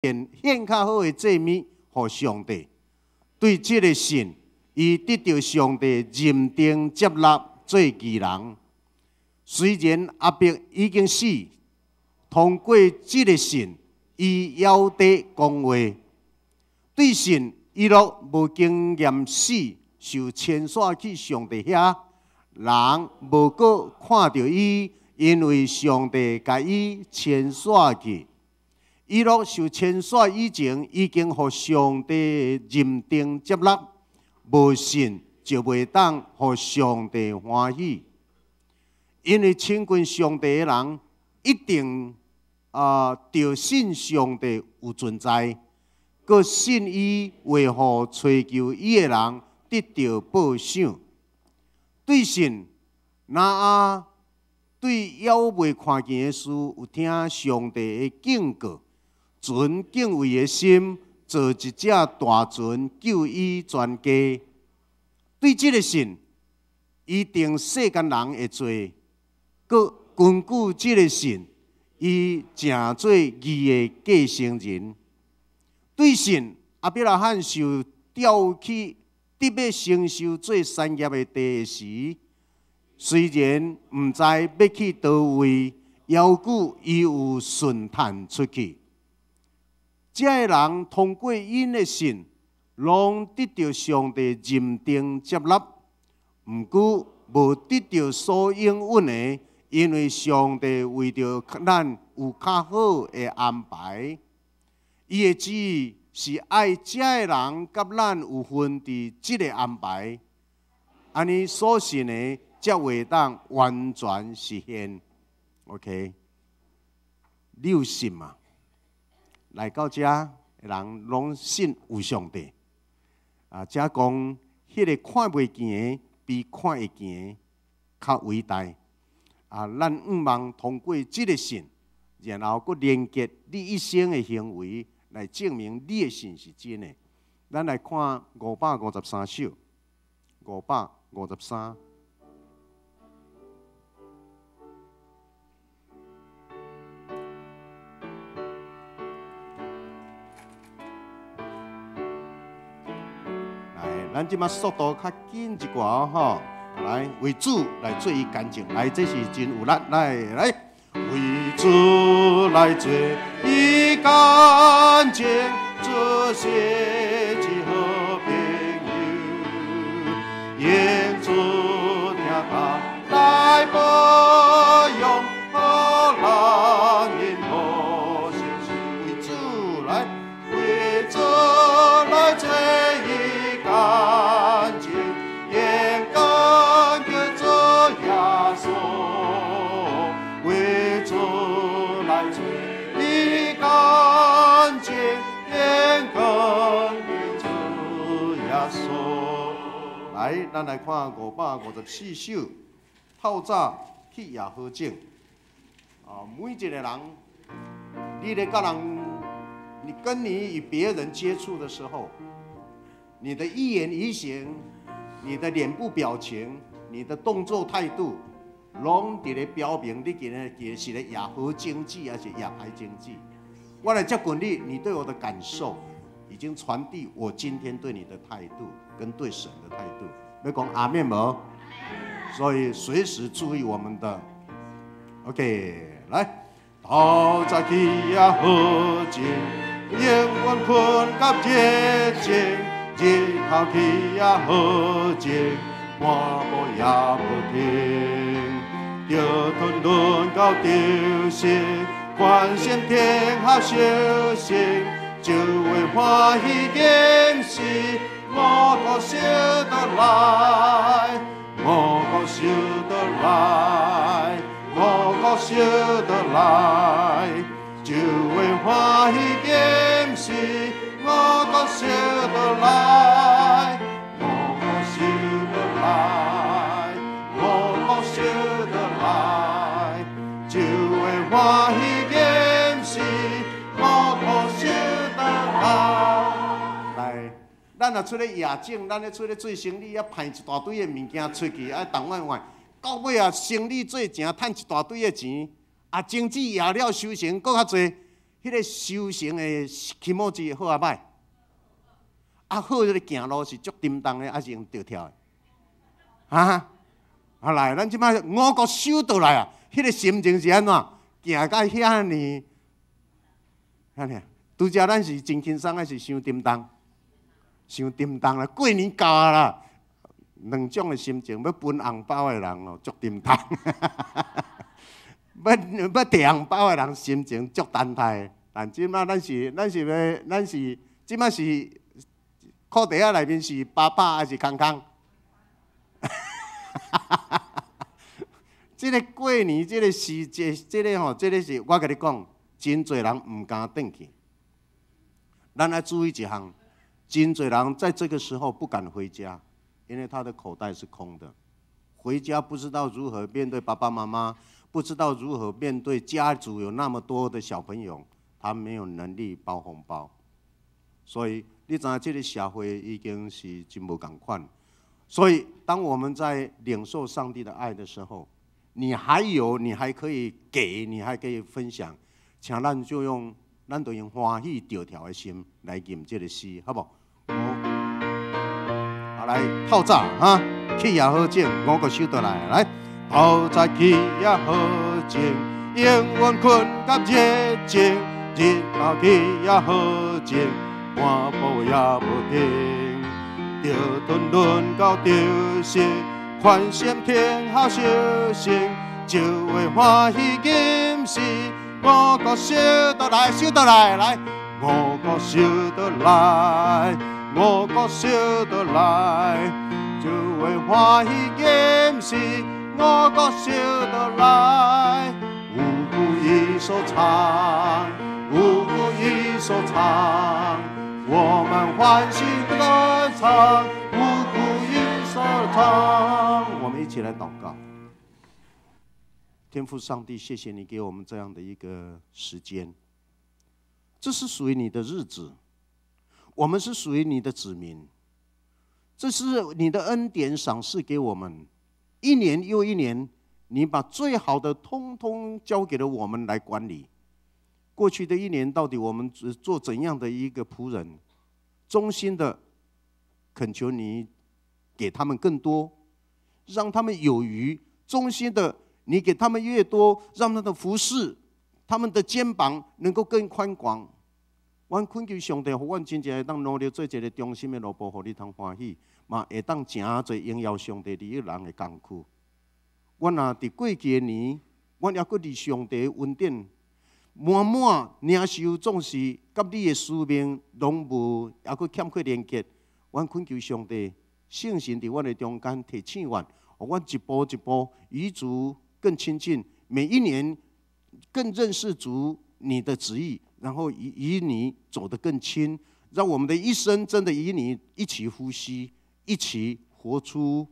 獻較好的祭物予上帝。對這个信，伊得著上帝認定接納做義人。雖然亞伯已經死，通過這个信，伊猶佇講話。對信，以諾無經驗死，受遷徙去上帝遐，人無閣看著伊，因為上帝共伊遷徙去。以諾受遷徙以前，已經予上帝認定接納，無信就袂當予上帝歡喜。因為親近上帝的人，一定著信上帝有存在，閣信伊會予揣求伊的人得著報賞。對信，挪亞對猶未看見的事有聽上帝的警告，存敬畏的心，造一隻大船救伊全家。對這个信，伊定世間人的罪，閣根據這个信，伊成做義的繼承人。對信，亞伯拉罕受調去得欲承受做產業的地時，雖然毋知欲去佗位，猶閣伊有順趁出去。這个人通過𪜶的信，攏得著上帝認定接納，毋過無得著所應允的，因為上帝為著咱有較好的安排。伊的旨意是愛這个人佮咱有份佇這个安排，按呢所信的才會當完全實現。OK，你有信嗎？來到遮的人攏信有上帝。啊，遮講彼个看袂見的比看會見的較偉大。啊，咱向望通過這个信，然後閣連結你一生的行為來證明你的信是真的。咱來看553首，553。來，咱這馬速度較緊一寡吼，來為主來做伊乾淨，來，這是真有力，來來，為主來做伊乾淨，主是一好朋友，願主聽他來保養，予人因無承受。為主來，為主來做伊乾淨，願感激主耶穌，為主來做伊乾淨，願感激主耶穌。來，咱來看554首，透早去耶和井。啊，每一个人，你咧佮人，你跟你與別人接觸的時候，你的一言一行，你的臉部表情，你的動作態度，攏佇咧表明你今日其實是咧掖好種子，還是掖歹種子。我來接近你，你對我的感受，已經傳遞我今天對你的態度跟對神的態度。欲講阿們無？所以隨時注意我們的。OK，來，透早起耶和井，永遠困甲熱情，日頭起耶和井，半晡也無停，著吞輪到著神，關心天下小心，就會歡喜見時，五穀收倒來，五穀收倒來，五穀收倒來，就會歡喜見時，五穀收倒來，五穀收倒來，五穀收倒來，就會歡喜見時，五穀收倒來。來，咱若出咧夜景，咱咧出咧做生理，啊，派一大堆的物件出去，啊，動換換，到尾啊，生理做成，趁一大堆的錢，啊，種子掖了收成閣較濟，彼个修成的気持ち好抑歹？啊，好，彼个行路是足沉重的，抑是用著跳的？哈？啊来，咱这摆五穀收倒来啊，彼个心情是按怎？行甲遐尔，按呢？拄才咱是真轻松，抑是伤沉重？伤沉重啦！过年到啊啦，两种的心情，欲分红包的人哦，足沉重；欲提红包的人心情足等待。但这摆咱是咱是欲咱是这摆是裤袋仔内面是饱饱抑是空空？这个过年这个时节，这个吼，这个是我共你讲，真济人毋敢转去。咱爱注意一项，真济人在这个时候不敢回家，因为他的口袋是空的。回家不知道如何面对爸爸妈妈，不知道如何面对家族有那么多的小朋友，他没有能力包红包。所以你知影这个社会已经是真无仝款。所以当我们在领受上帝的爱的时候，你还有，你还可以给，你还可以分享，请咱就用，咱就用欢喜著跳的心来吟这个诗，好无？好，来透早哈，起也好种，五穀收倒来，来透早起也好种，永远困甲热情，日头起也好种，半晡也无停，著吞轮到著熟。宽心听好小声，就会欢喜吟诗。五穀收倒来，收倒来，来，五穀收倒来，五穀收倒来，就会欢喜吟诗。五穀收倒来，五谷一收藏，五谷一收藏，我们欢喜歌唱，五谷一收藏。我们一起来祷告。天父上帝，谢谢你给我们这样的一个时间，这是属于你的日子，我们是属于你的子民，这是你的恩典赏赐给我们，一年又一年，你把最好的通通交给了我们来管理。过去的一年，到底我们做怎样的一个仆人？衷心的恳求你给他们更多，让他们有余。衷心的，你给他们越多，让他们的服侍，他们的肩膀能够更宽广。阮恳求上帝，予阮真正会当努力做一个忠心的奴仆，予你通欢喜，嘛会当成做荣耀上帝利益人的工具。阮若伫过去的年，阮犹阁伫上帝的恩典满满领受，总是佮你的使命拢无犹阁欠缺连结。阮恳求上帝，圣神伫阮的中间提醒阮，予阮一步一步与主更亲近，每一年更认识主你的旨意，然后与你走得更亲，让我们的一生真的与你一起呼吸，一起活出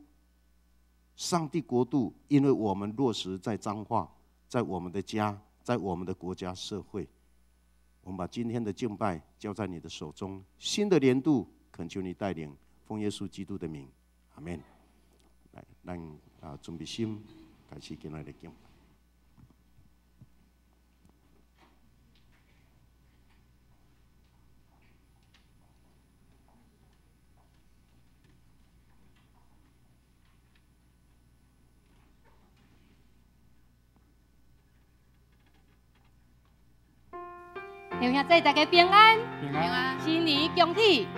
上帝国度。因为我们落实在彰化，在我们的家，在我们的国家社会，我们把今天的敬拜交在你的手中。新的年度，恳求你带领，奉耶稣基督的名，阿们。来，咱啊准备心，开始今仔日敬拜。弟兄姊，大家平安，平安，新年恭喜！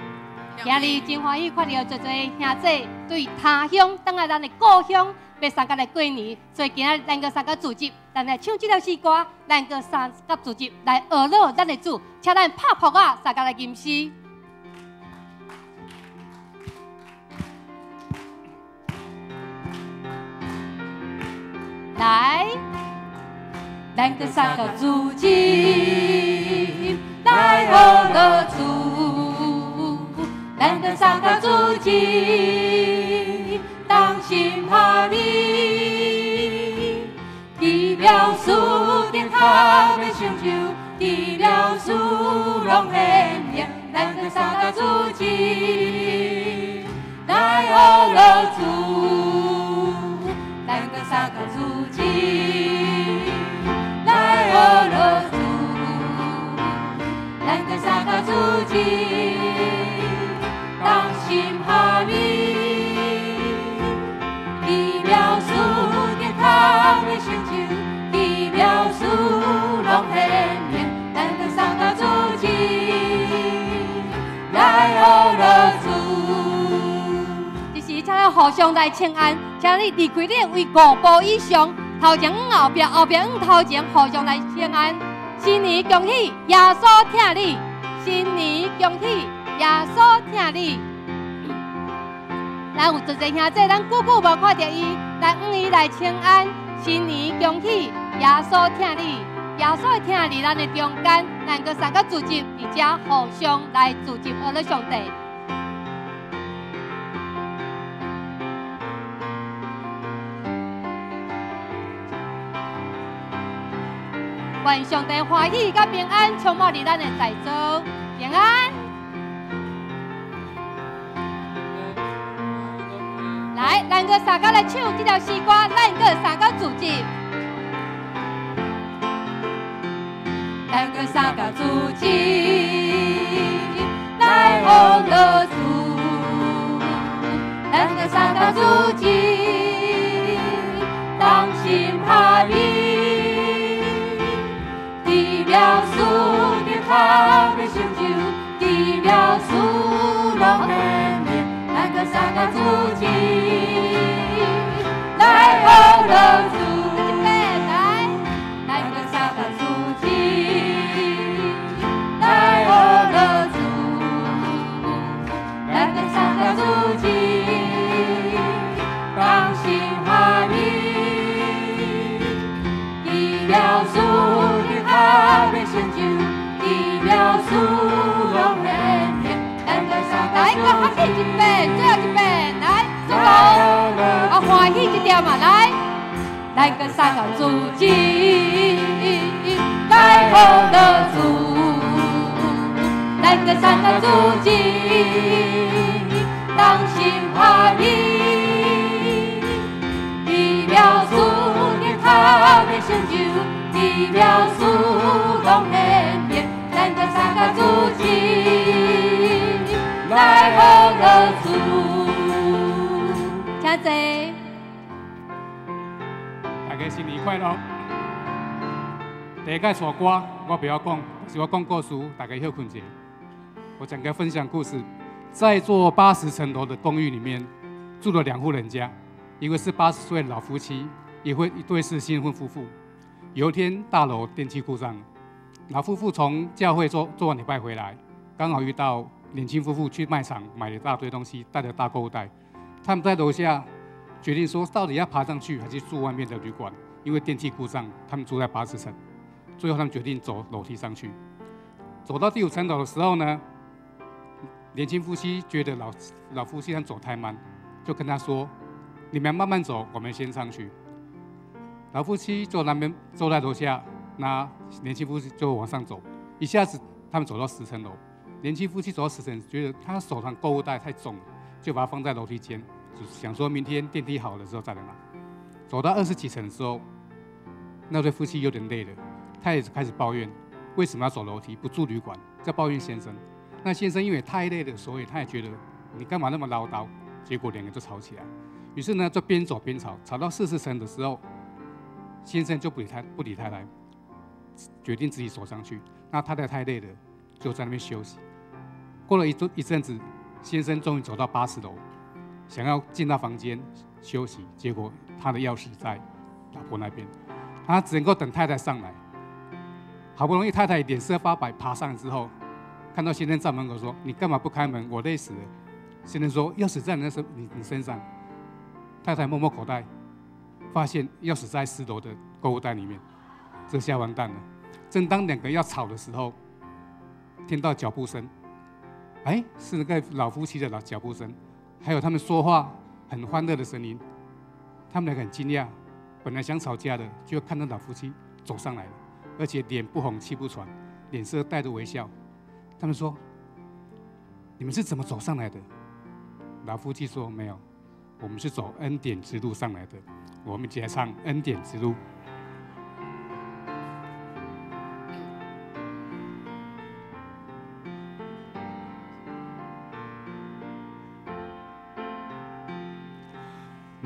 今日真欢喜看到济济兄姊对他乡，转来咱的故乡，欲相佮来过年。所以今仔咱阁相佮组织，咱来唱这条诗歌，咱阁相佮组织来学乐咱的主，请咱拍扑仔，相佮来吟诗。来。咱阁相佮组织来学乐主，咱阁相佮组织同心合意，奇妙事顶较欲成就，奇妙事拢显明。咱阁相佮组织来学乐主，咱阁相佮组织。来学乐主，主人，同心合意，奇妙事的较欲成就，奇妙事攏顯明，咱閣相佮主人來學樂主。這時，請咱互相來請安，請你離開你的位五步以上，頭前往後壁，後壁往頭前，互相來請安。新年恭喜，耶穌疼你！新年恭喜，耶穌疼你！咱有一個兄弟，咱久久無看著伊，來向伊來請安。新年恭喜，耶穌疼你！耶穌疼佇咱的中間，咱閣三個組織，佇遮互相來組織，阿樂上帝。願上帝歡喜佮平安充滿佇咱的在座，平安。來，咱閣三個來唱這條詩歌，咱閣三個組織，咱閣三個組織來學樂主，咱閣三個組織同心合意。奇妙事的較欲成就，奇妙事攏顯明，咱閣相佮主人來學樂主。來，咱閣相佮主人來學樂主，咱閣相佮主人同心合意，奇妙事的較欲成就，奇妙事攏顯明，咱閣相佮。來，閣較緊一遍，最後一遍，來，主公，啊，歡喜一點嘛，來，咱閣相佮主人來學樂主，咱閣相佮主人同心合意，奇妙事的較欲成就。奇妙事攏顯明，咱閣相佮主人來學樂主。請坐。大家新年快樂！第一擺唱歌，我袂曉講，是我講故事，大家歇睏者。我講個分享故事，在一座80層樓的公寓裡面，住了兩戶人家，一個是80歲的老夫妻，一對是新婚夫婦。有一天，大樓電器故障，老夫婦從教會做做完禮拜回來，剛好遇到年輕夫婦去賣場買了一大堆東西，帶着大購物袋。他們在樓下決定說，到底要爬上去還是住外面的旅館？因為電梯故障，他們住在80層。最後，他們決定走樓梯上去。走到第5層樓的時候呢，年輕夫妻覺得老夫妻他們走太慢，就跟他說：“你們慢慢走，我們先上去。”老夫妻坐那邊坐在樓下，那年輕夫妻就往上走。一下子他們走到10層樓，年輕夫妻走到10層，覺得他手上購物袋太重了，就把它放在樓梯間，就想說明天電梯好了之後再來拿。走到20幾層的時候，那對夫妻有點累了，他也開始抱怨為什麼要走樓梯，不住旅館，在抱怨先生。那先生因為太累了，所以他也覺得你幹嘛那麼嘮叨？結果兩個就吵起來。於是呢，就邊走邊吵，吵到40層的時候，先生就不理太太，決定自己走上去。那太太太累了，就在那邊休息。過了一陣子，先生終於走到80樓，想要進到房間休息，結果他的鑰匙在老婆那邊，他只能夠等太太上來。好不容易太太臉色發白爬上來之後，看到先生在門口說：“你幹嘛不開門？我累死了。”先生說：“鑰匙在你身上。”太太摸摸口袋，發現鑰匙在4樓的購物袋裡面，這下完蛋了。正當兩個要吵的時候，聽到腳步聲，哎，是那個老夫妻的老腳步聲，還有他們說話很歡樂的聲音。他們兩個很驚訝，本來想吵架的，就看到老夫妻走上來了，而且臉不紅氣不喘，臉色帶着微笑。他們說：“你們是怎麼走上來的？”老夫妻說：“沒有，我們是走恩典之路上來的。”我們一起來唱《恩典之路》。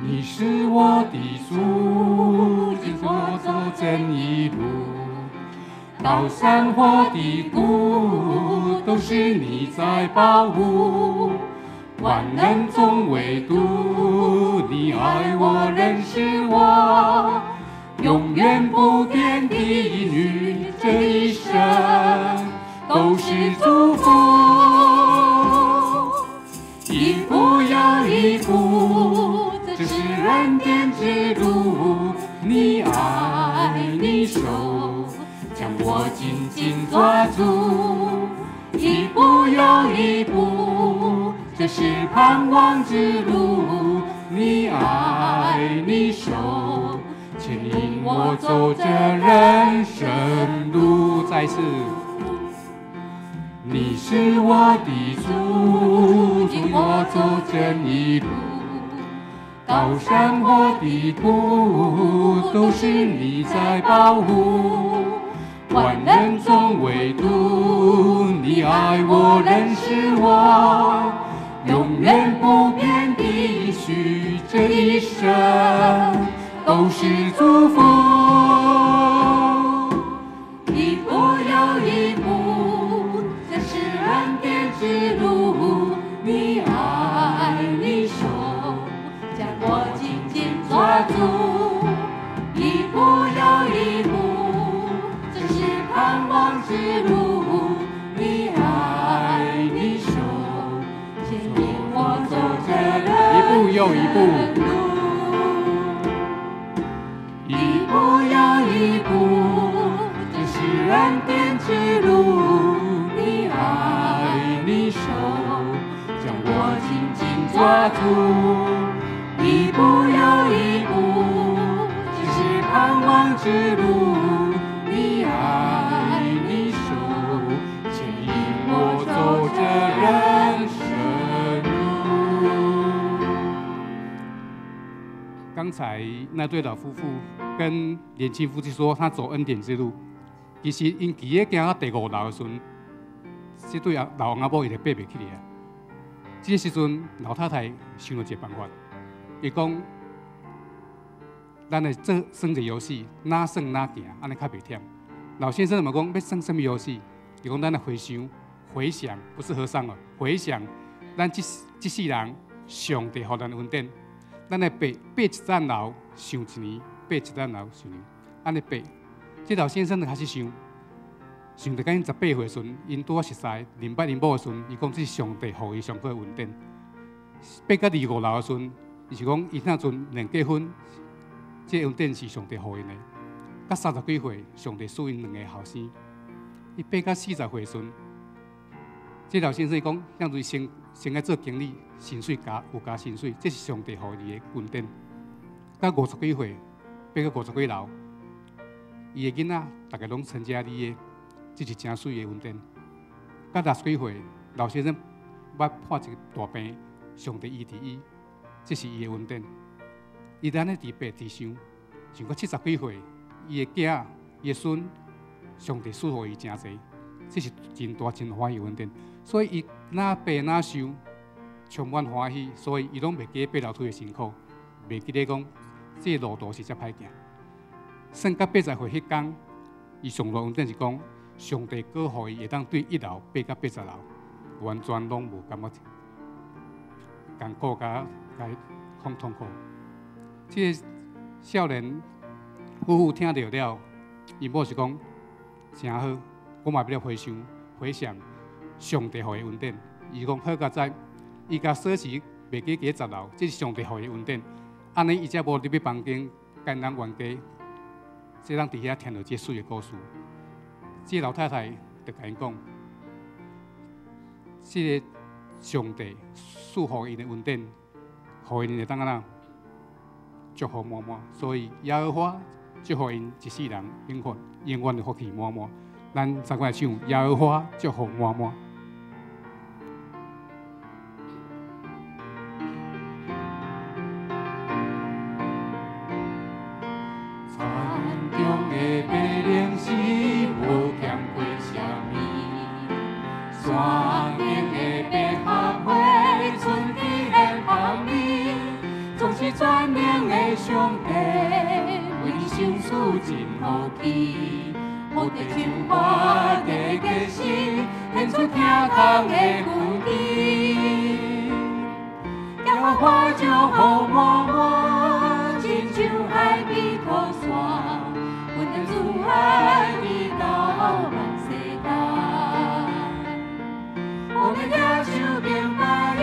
你是我的主，引我走正义路，高山或低谷，都是你在保護。萬人中唯獨你愛我，認識我，永遠不變的應許，這一生都是祝福。一步又一步，這是恩典之路。你愛你手將我緊緊抓住，一步又一步，這是盼望之路。你愛你手牽引我走這人生路。再次，你是我的主，引我走正義路，高山或低谷，都是你在保護。萬人中唯獨你愛我，認識我，永遠不變的應許，這一生都是祝福。一步又一步，這是恩典之路。你愛你手將我緊緊抓住，一步又一步，這是盼望之路。你愛你手牽引我走這人一步又一步，一步又一步，這是恩典之路。你愛你手將我緊緊抓住，一步又一步，這是盼望之路。你愛你手牽引我走這人生路。剛才那對老夫婦跟年輕夫妻說，他走恩典之路。其實𪜶佇咧行到第五樓的時陣，這對老翁仔某伊就爬袂起來啊。這個時陣，老太太想到一個辦法，伊講：咱來做耍一個遊戲，哪耍哪行，按呢較袂忝。老先生就問講欲耍啥物遊戲？伊講咱來回想，回想不是和尚哦，回想咱這這世人上帝予咱的恩典，咱來爬爬一層樓，想一年；爬一層樓，想一年，按呢爬。這老先生就開始想，想著佮𪜶18歲的時陣，𪜶拄仔熟似，認捌𪜶某的時陣，伊講這是上帝予伊上好的恩典。爬到25樓的時陣，伊是講伊那陣兩結婚，這個恩典是上帝予𪜶的。到30幾歲，上帝賜𪜶兩个後生。伊爬到40歲的時陣，這老先生講，向陣先先愛做經理，薪水加有加薪水，這是上帝予伊的恩典。到50幾歲，爬到50幾樓，伊的囡仔逐个攏成家立業，這是誠媠的恩典。到60幾歲，老先生捌破一個大病，上帝醫治伊，這是伊的恩典。伊就按呢佇爬佇想，想到70幾歲，伊的囝、伊的孫，上帝賜予伊誠濟，這是真大真歡喜的恩典。所以伊哪爬哪想，充滿歡喜，所以伊攏袂記爬樓梯的辛苦，袂記得講這個路途是遮歹行。算到80歲彼工，伊上大恩典是講，上帝閣予伊會當對一樓爬到80樓，完全攏無感覺艱苦佮佮痛苦。這個少年夫婦聽著了，𪜶某是講誠好，我嘛欲來回想回想上帝予伊恩典。伊講好佳哉，伊共鎖匙袂記佇十樓，這是上帝予伊恩典。按呢伊才無入去房間，共人冤家。這人佇遐聽著這媠的故事，這老太太就共𪜶講：這個上帝賜予𪜶的恩典，予𪜶會當按怎祝福滿滿。所以耶和華祝福𪜶一世人，永遠永遠的福氣滿滿。咱再過來唱耶和華祝福滿滿。山頂的百合花，春佇臉龐裡，總是全上帝，为你赏赐真福气，无地唱歌的坚心，献出疼痛的根基。耶和华祝福满满，亲像海边土山，恩典慈爱直到万世代。我们举手敬拜伊，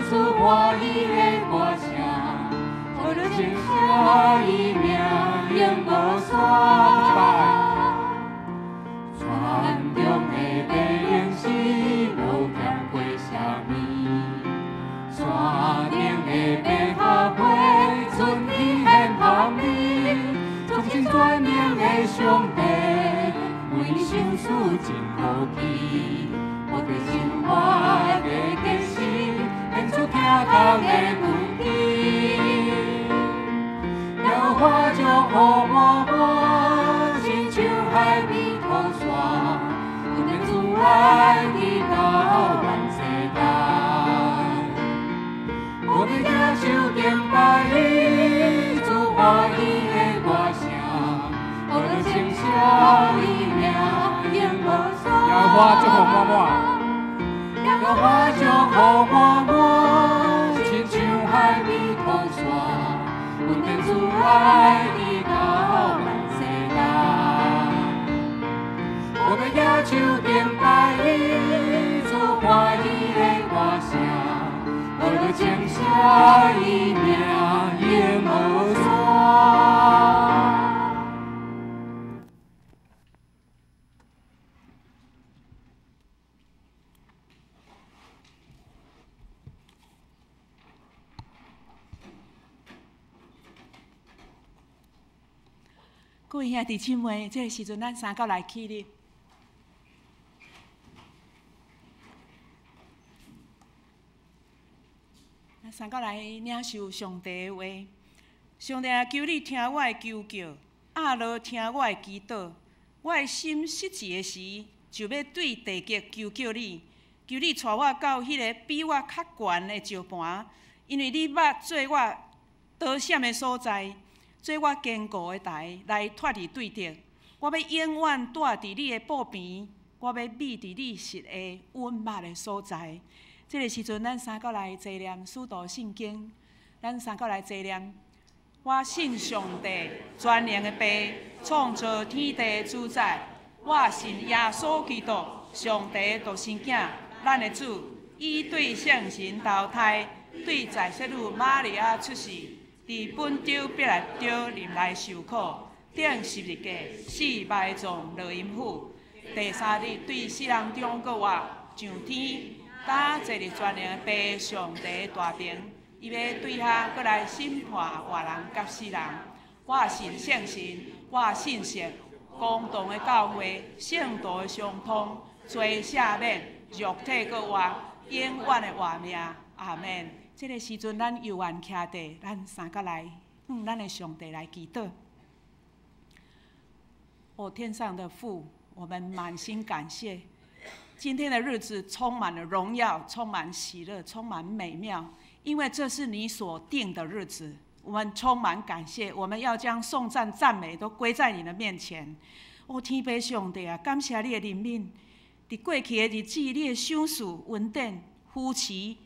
赐欢喜的歌声，为了称谢伊名永无散。传中的白灵是无欠过啥物，山顶的白花花，春天现香味，全心全能的上帝，为你赏赐真福气。我对生活的坚持，献出疼痛的根基。耶和华祝福满满，亲像海边土山，恩典慈爱直到万世代。我们举手敬拜伊，赐欢喜的歌声，我们称谢伊名永无散。耶和华祝福满满，耶和华祝福满满，亲像海边土山，恩典慈爱直到万世代。我们举手敬拜伊，赐欢喜的歌声，我们称谢伊名永无散。各位兄弟姊妹，这个时阵咱三角来起立。咱三角来领受上帝的话。上帝啊，求你听我的求叫，阿罗听我的祈祷。我的心失志的时，就欲对地极求叫你，求你带我到彼个比我较悬的石盘，因为你捌做我逃险的所在，做我坚固的台，来脱离对敌。我欲永远住伫你的宝边，我欲覕伫你实的稳密的所在。这个时阵，咱三角来齐念使徒信经，咱三角来齐念。我信上帝，全能的父，创造天地主宰。我信耶稣基督，上帝独生囝，咱的主，伊对圣神投胎，对在圣女玛利亚出世。伫本丢彼拉多临来受苦，钉十字架，死埋葬落阴府。第三日对死人中复活，上天，担坐伫全能的父上帝大能，伊欲对遐阁来审判活人佮死人。我信圣神，我信圣公同的教会，圣徒的相通，罪赦免，肉体阁活，永远的活命。阿们。这个时阵，咱犹原徛地，咱三角来向咱的上帝来祈祷。哦，天上的父，我们满心感谢，今天的日子充满了荣耀，充满喜乐，充满美妙，因为这是你所定的日子。我们充满感谢，我们要将颂赞、赞美都归在你的面前。哦，天父上帝啊，感谢你的怜悯，伫过去的日子，你的赏赐、恩典、扶持，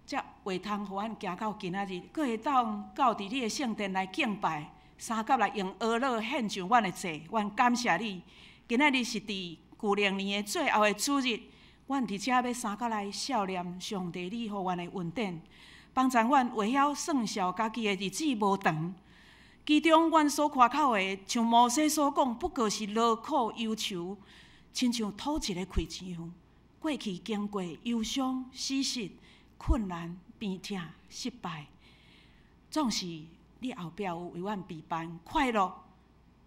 才会通予阮行到今仔日，阁会当到伫你的圣殿来敬拜，三角来用阿乐献上阮的祭，阮感谢你。今仔日是伫旧历年的最后的主日，阮伫遮欲三角来孝念上帝，你予阮的恩典，帮助阮会晓算数家己的日子无长。其中阮所夸口的，像摩西所讲，不过是劳苦忧愁，亲像土一个气一样。过去经过忧伤、死失、困难、病痛、失败，总是你后壁有为阮备办快乐，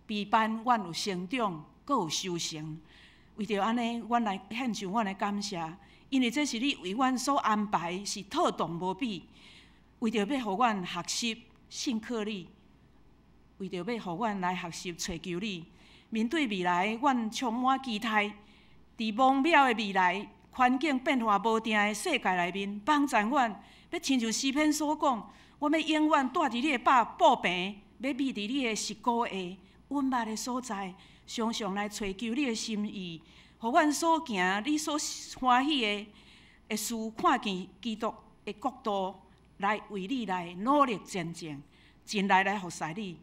备办阮有成长，阁有修成。为著按呢，阮来献上阮的感谢，因为这是你为阮所安排，是妥当无比。为著欲予阮学习信靠你，为著欲予阮来学习揣求你。面对未来，阮充满期待。伫茫渺的未来，环境变化无定的世界内面，帮助阮，欲亲像诗篇所讲，我欲永遠蹛佇你的布棚，欲覕佇你的實膏下隱密的所在，常常來揣求你的心意，予阮所行你所歡喜的事，看見基督的國度，來為你來努力前進，盡力來服侍你。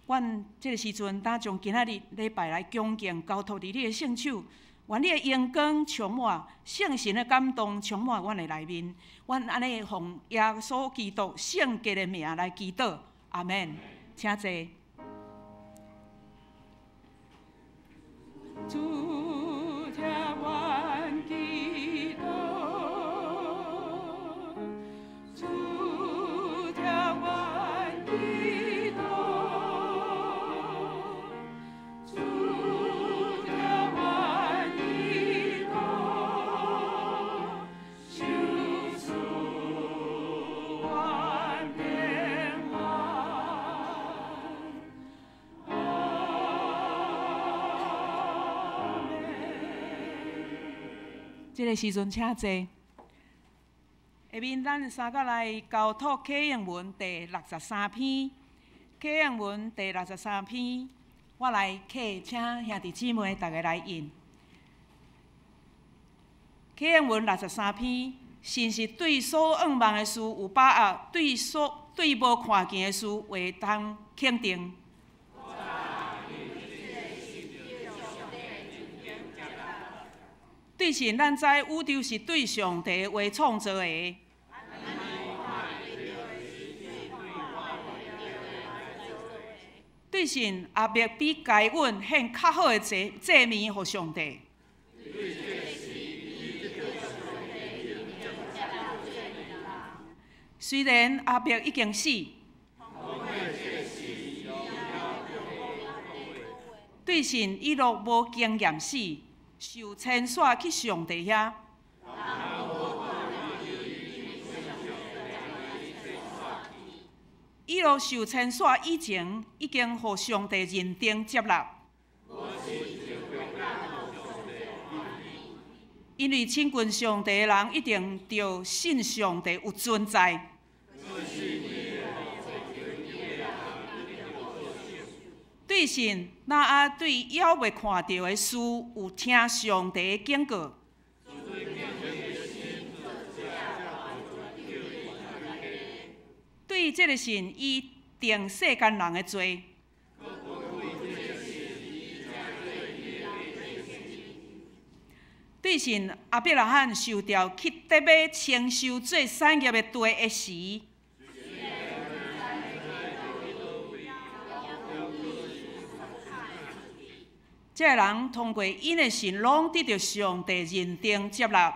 阮這个時陣，當將今仔日禮拜來恭敬交託佇你的聖手，願你的榮光充滿，聖神的感動充滿阮的內面。阮按呢奉耶穌基督聖潔的名來祈禱，阿們。請坐。主聽阮祈禱，主聽阮祈禱，主聽阮祈禱，求賜阮平安。阿們。這个時陣請坐。下面咱三個來交託啟應文第六十三篇，啟應文第六十三篇，我來啟，請兄弟姊妹逐家來印。啟應文六十三篇，信是對所向望的事有把握，對無看見的事會當肯定。對信，咱知宇宙是對上帝話創造的。對信，亞伯比該隱獻較好的祭物予上帝。雖然亞伯已經死，對信以諾無經驗死，受遷徙去上帝遐。以諾受遷徙以前，已經予上帝認定接納。因為親近上帝的人，一定著信上帝有存在。對信，挪亞對猶未看著的事，有聽上帝的警告。對這个信，伊定世間人的罪。對信，亞伯拉罕受調去得欲承受做產業的地的時，這个人通過𪜶的信，攏得著上帝認定接納。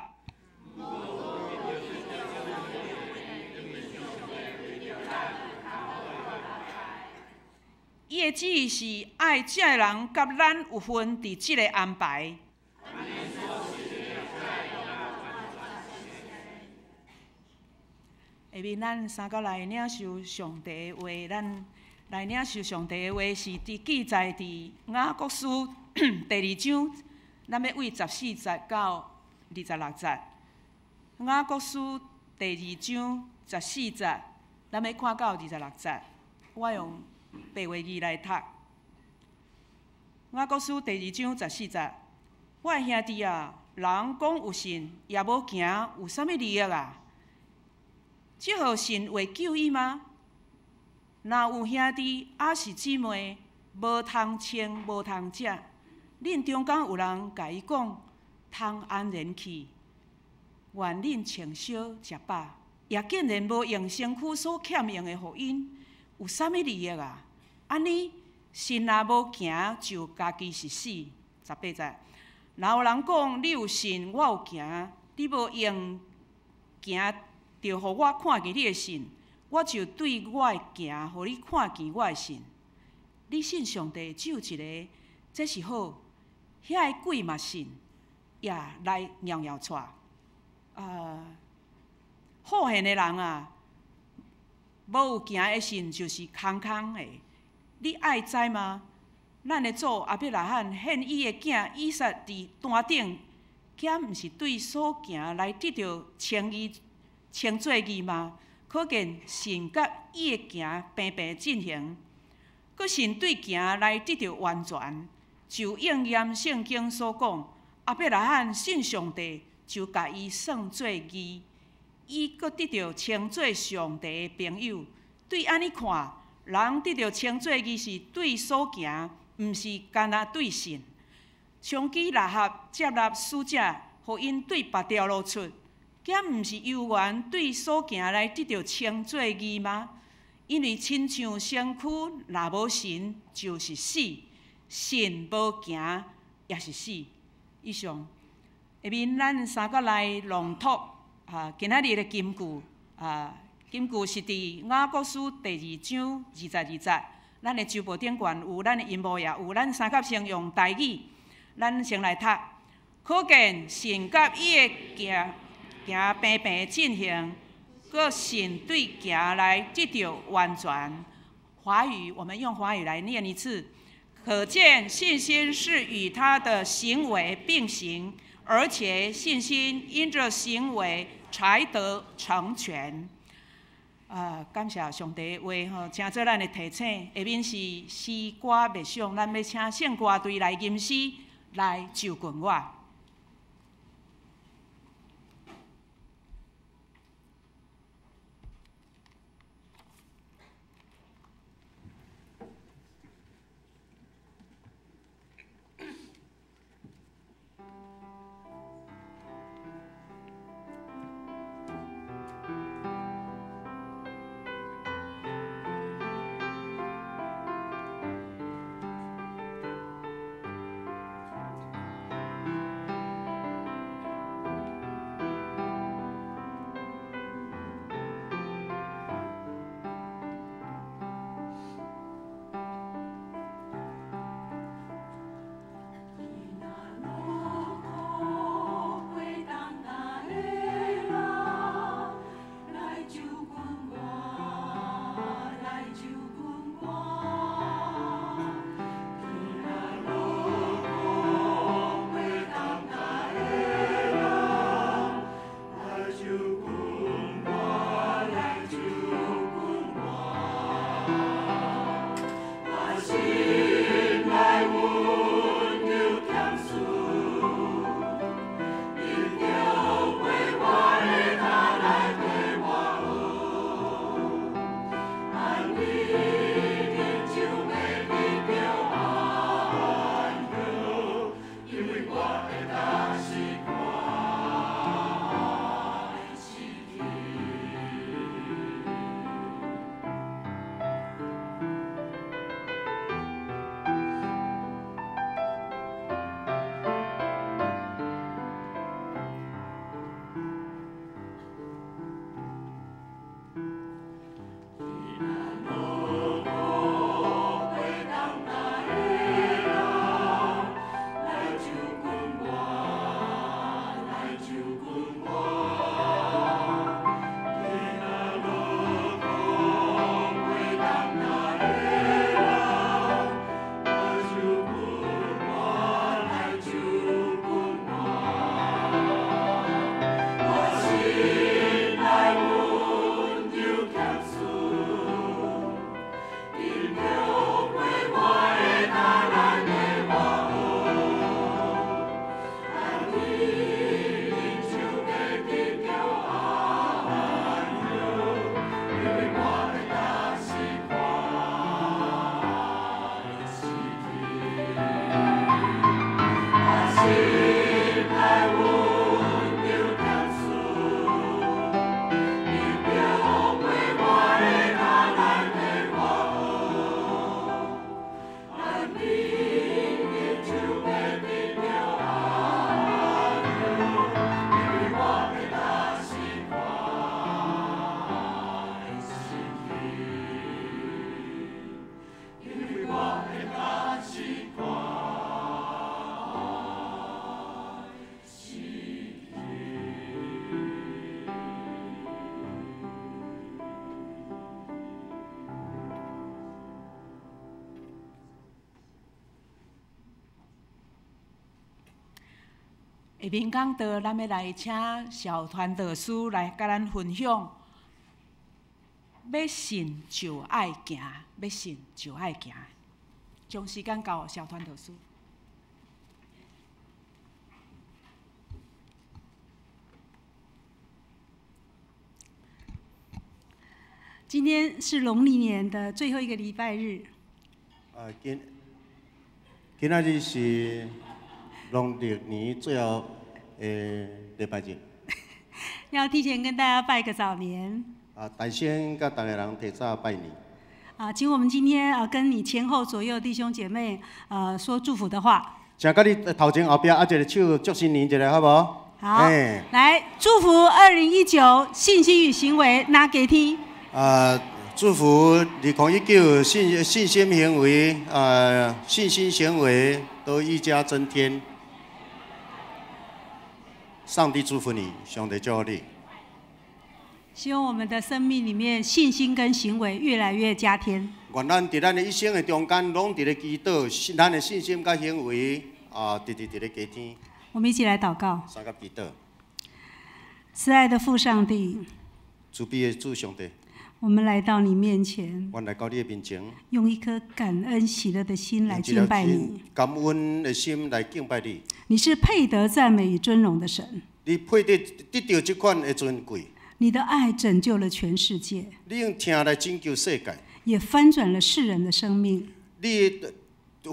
伊的旨意是愛這个人佮咱有份佇這个安排。下面咱三個來領受上帝的話，咱來領受上帝的話是佇記載佇雅各書第二章，咱欲對十四節到二十六節。雅各書第二章十四節，咱欲看到二十六節。我用白話字來讀。雅各書第二章十四節，我的兄弟啊，人講有信，也無行，有啥物利益啊？這予信會救伊嗎？若有兄弟抑是姊妹，無通穿，無通食，恁中間有人共伊講，通安然去，願恁穿燒食飽，也竟然無用身軀所欠用的予𪜶，有啥物利益啊？按呢，信若無行，就家己是死。十八節，若有人講你有信，我有行，你無用行，就予我看見你的信，我就對我的行，予你看見我的信。你信上帝只有一个，這是好。遐个鬼嘛信，也來搖搖掣。好現的人啊，無有行的信就是空空的。你愛知嗎？咱的祖亞伯拉罕獻伊的囝以撒佇山頂，敢毋是對所行來得著稱義、稱做義嗎？可见信佮伊的行平平进行，阁信对行来得著完全，就应验圣经所讲：亚伯拉罕信上帝，就共伊算做义，伊阁得著称做上帝的朋友。对按呢看，人得著称做义是对所行，毋是干焦对信。像彼喇合接纳使者，予𪜶对别条路出，敢毋是犹原对所行来得著称做义吗？因为亲像身躯若无神就是死，信无行也是死。以上，下面咱三个来朗读啊，今仔日的金句啊，金句是伫雅各书第二章22节。咱的周报顶悬有，咱的荧幕也有，咱三甲先用台语，咱先来读。可见信佮伊的行行平平进行，阁信对行来得著完全。华语，我们用华语来念一次。可见信心是与他的行为并行，而且信心因着行为才得成全。啊，感谢上帝的话吼，成做咱的提醒。下面是诗歌默想，咱欲请圣歌队来吟诗来就近我。下面讲道，咱欲来请小传道师来佮咱分享。欲信就愛行，欲信就愛行。將時間交予小傳道師。今天是農曆年的最後一個禮拜日。啊，今仔日是農曆年最後的禮拜日。要提前跟大家拜個早年。啊，大先佮逐个人提早拜年。啊，請我們今天啊，跟你前後左右弟兄姐妹啊說祝福的話。請佮你頭前後壁啊，一个手祝新年一下，好無？好，來祝福2019信心與行為拿給聽。啊，祝福2019信心行為，啊，信心行為都愈加增添。上帝祝福你，上帝祝福你。希望我們的生命裡面信心跟行為越來越加添。願咱佇咱的一生的中間，攏佇咧祈禱，咱的信心佮行為啊，直直佇咧加添。我們一起來禱告。相佮祈禱。慈愛的父上帝。慈悲的主上帝。我們來到你面前，阮來到你的面前，用一顆感恩喜樂的心來敬拜你，感恩的心來敬拜你。你是配得讚美與尊榮的神，你配得得著這款的尊貴。你的愛拯救了全世界，你用疼來拯救世界，也翻轉了世人的生命。你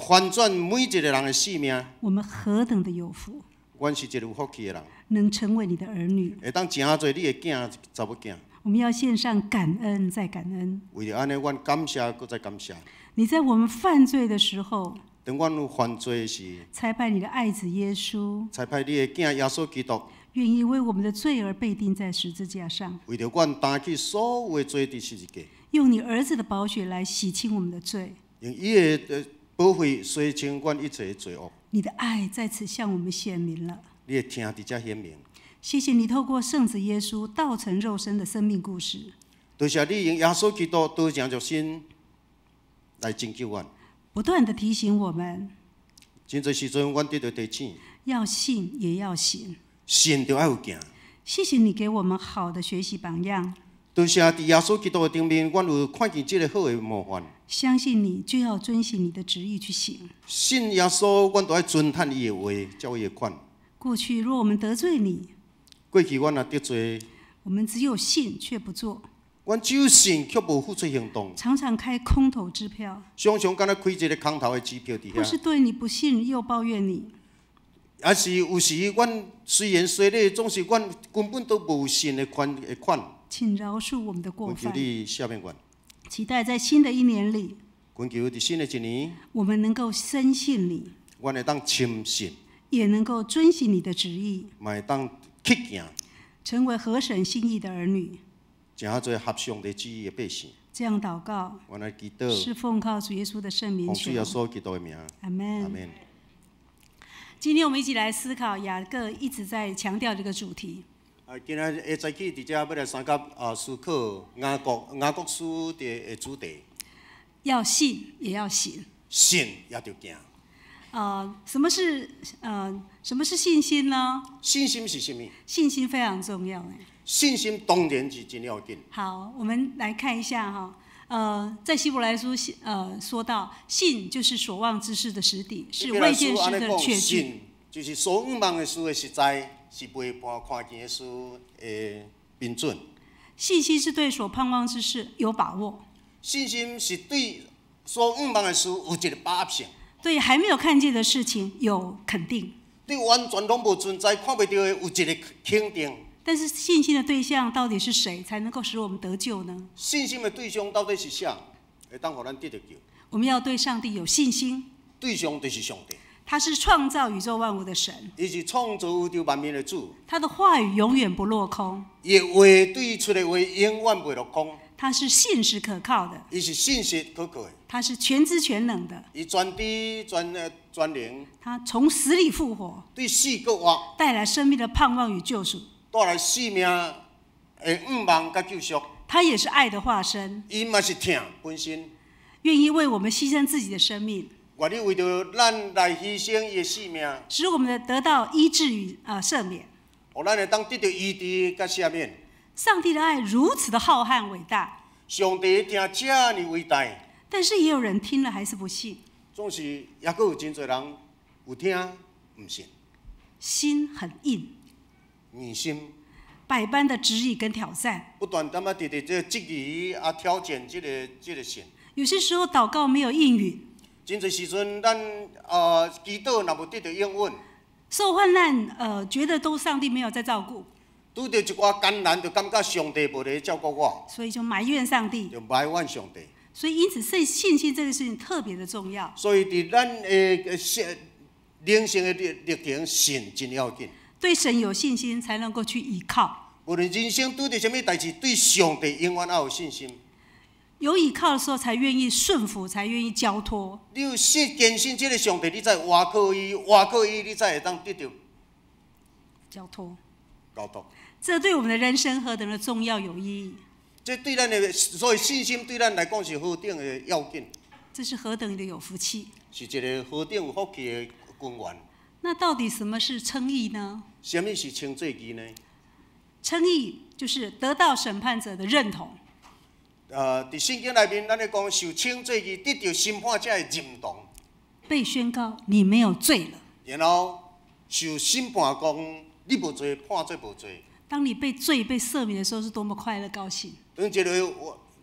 翻轉每一個人的生命。我們何等的有福！阮是一個有福氣的人，能成為你的兒女，會當成做你的囝、查某囝。我們要獻上感恩，再感恩。為著按呢，阮感謝，閣再感謝。你在我們犯罪的時候，當阮犯罪時，差派你的愛子耶穌，差派你的囝耶穌基督，願意為我們的罪而被釘在十字架上。為著阮擔起所有的罪佇十字架，用你兒子的寶血來洗清我們的罪。用伊的寶血洗清阮一切的罪惡。你的愛在此向我們顯明了。你的疼佇遮顯明。謝謝你透過聖子耶穌道成肉身的生命故事。多謝你用耶穌基督道成肉身來拯救阮。不斷地提醒我們。真濟時陣，阮得著提醒。要信也要行。信就愛有行。謝謝你給我們好的學習榜樣。多謝佇耶穌基督的頂面，阮有看見這个好的模範。相信你就要遵行你的旨意去行。信耶穌，阮就愛遵行伊的話，照伊的款。過去若我們得罪你，過去阮若得罪，我們只有信卻不做。阮只有信卻無付出行動。常常開空頭支票。常常敢若開一個空頭的支票佇遐。或是對你不信又抱怨你。抑是有時阮雖然說咧，總是阮根本都無信的款的款。請饒恕我們的過犯。懇求你赦免阮。期待在新的一年裡，懇求佇新的一年，我們能夠深信你，阮會當深信，也能夠遵行你的旨意，嘛會當去行，成為合神心意的兒女，成做合上帝旨意的百姓。這樣禱告，阮來祈禱，是奉靠主耶穌的聖名求。奉主耶穌基督的名，阿門。阿門。今天我們一起來思考雅各一直在強調這個主題。啊，今仔日早起佇遮欲來相佮啊思考雅各書的主題。要信也要行。信也著行。什麼是信心呢？信心是啥物？信心非常重要。信心當然是真要緊。好，我們來看一下哈，在希伯來書說到，信就是所望之事的實底，是未見事的確據。信就是所仰望的事的實在，是未看見的事的憑準。信心是對所盼望之事有把握。信心是對所仰望的事有一個把握性。對還沒有看見的事情有肯定。對完全攏無存在、看袂著的有一個肯定。但是信心的對象到底是誰，才能夠使我們得救呢？信心的對象到底是誰，會當予咱得著救？我們要對上帝有信心。對象就是上帝。他是創造宇宙萬物的神。伊是創造宇宙萬物的主。他的話語永遠不落空。伊的話對伊出的話永遠袂落空。他是信實可靠的。伊是信實可靠的。他是全知全能的。伊全知全能。他從死裡復活。對死閣活。帶來生命的盼望與救贖。帶來生命的盼望佮救贖。他也是愛的化身。伊嘛是疼本身。願意為我們犧牲自己的生命。願意為著咱來犧牲伊的性命，使我們得到醫治與赦免。予咱會當得著醫治佮赦免。上帝的愛如此的浩瀚偉大。上帝的疼遮爾偉大，但是也有人聽了還是不信。總是抑閣有真濟人有聽毋信，心很硬，硬心。百般的質疑跟挑戰。不斷踮仔佇這個質疑啊挑戰這個信。有些時候禱告沒有應允，真濟時陣咱祈禱若無得著應允，受患難，覺得都上帝沒有在照顧，拄著一寡艱難，就感覺上帝無咧照顧我，所以就埋怨上帝，就埋怨上帝。所以因此，信心這個事情特別的重要。所以佇咱的靈性的歷程，信真要緊。對神有信心，才能夠去依靠。無論人生拄著啥物代誌，對上帝永遠愛有信心。有依靠的時候，才願意順服，才願意交託。你有信堅信這個上帝，你才倚靠伊，倚靠伊，你才會當得著交託。交託。這對我們的人生何等的重要有意義！這對咱的所以信心對咱來講是何等的要緊。這是何等的有福氣！是一個何等有福氣的根源。那到底什麼是稱義呢？什麼是稱做義呢？稱義就是得到審判者的認同。佇聖經內面，咱咧講受稱做義，得著審判者的認同。被宣告你沒有罪了。然後受審判講你無罪，判做無罪。當你被罪被赦免的時候，是多麼快樂高興。當一個人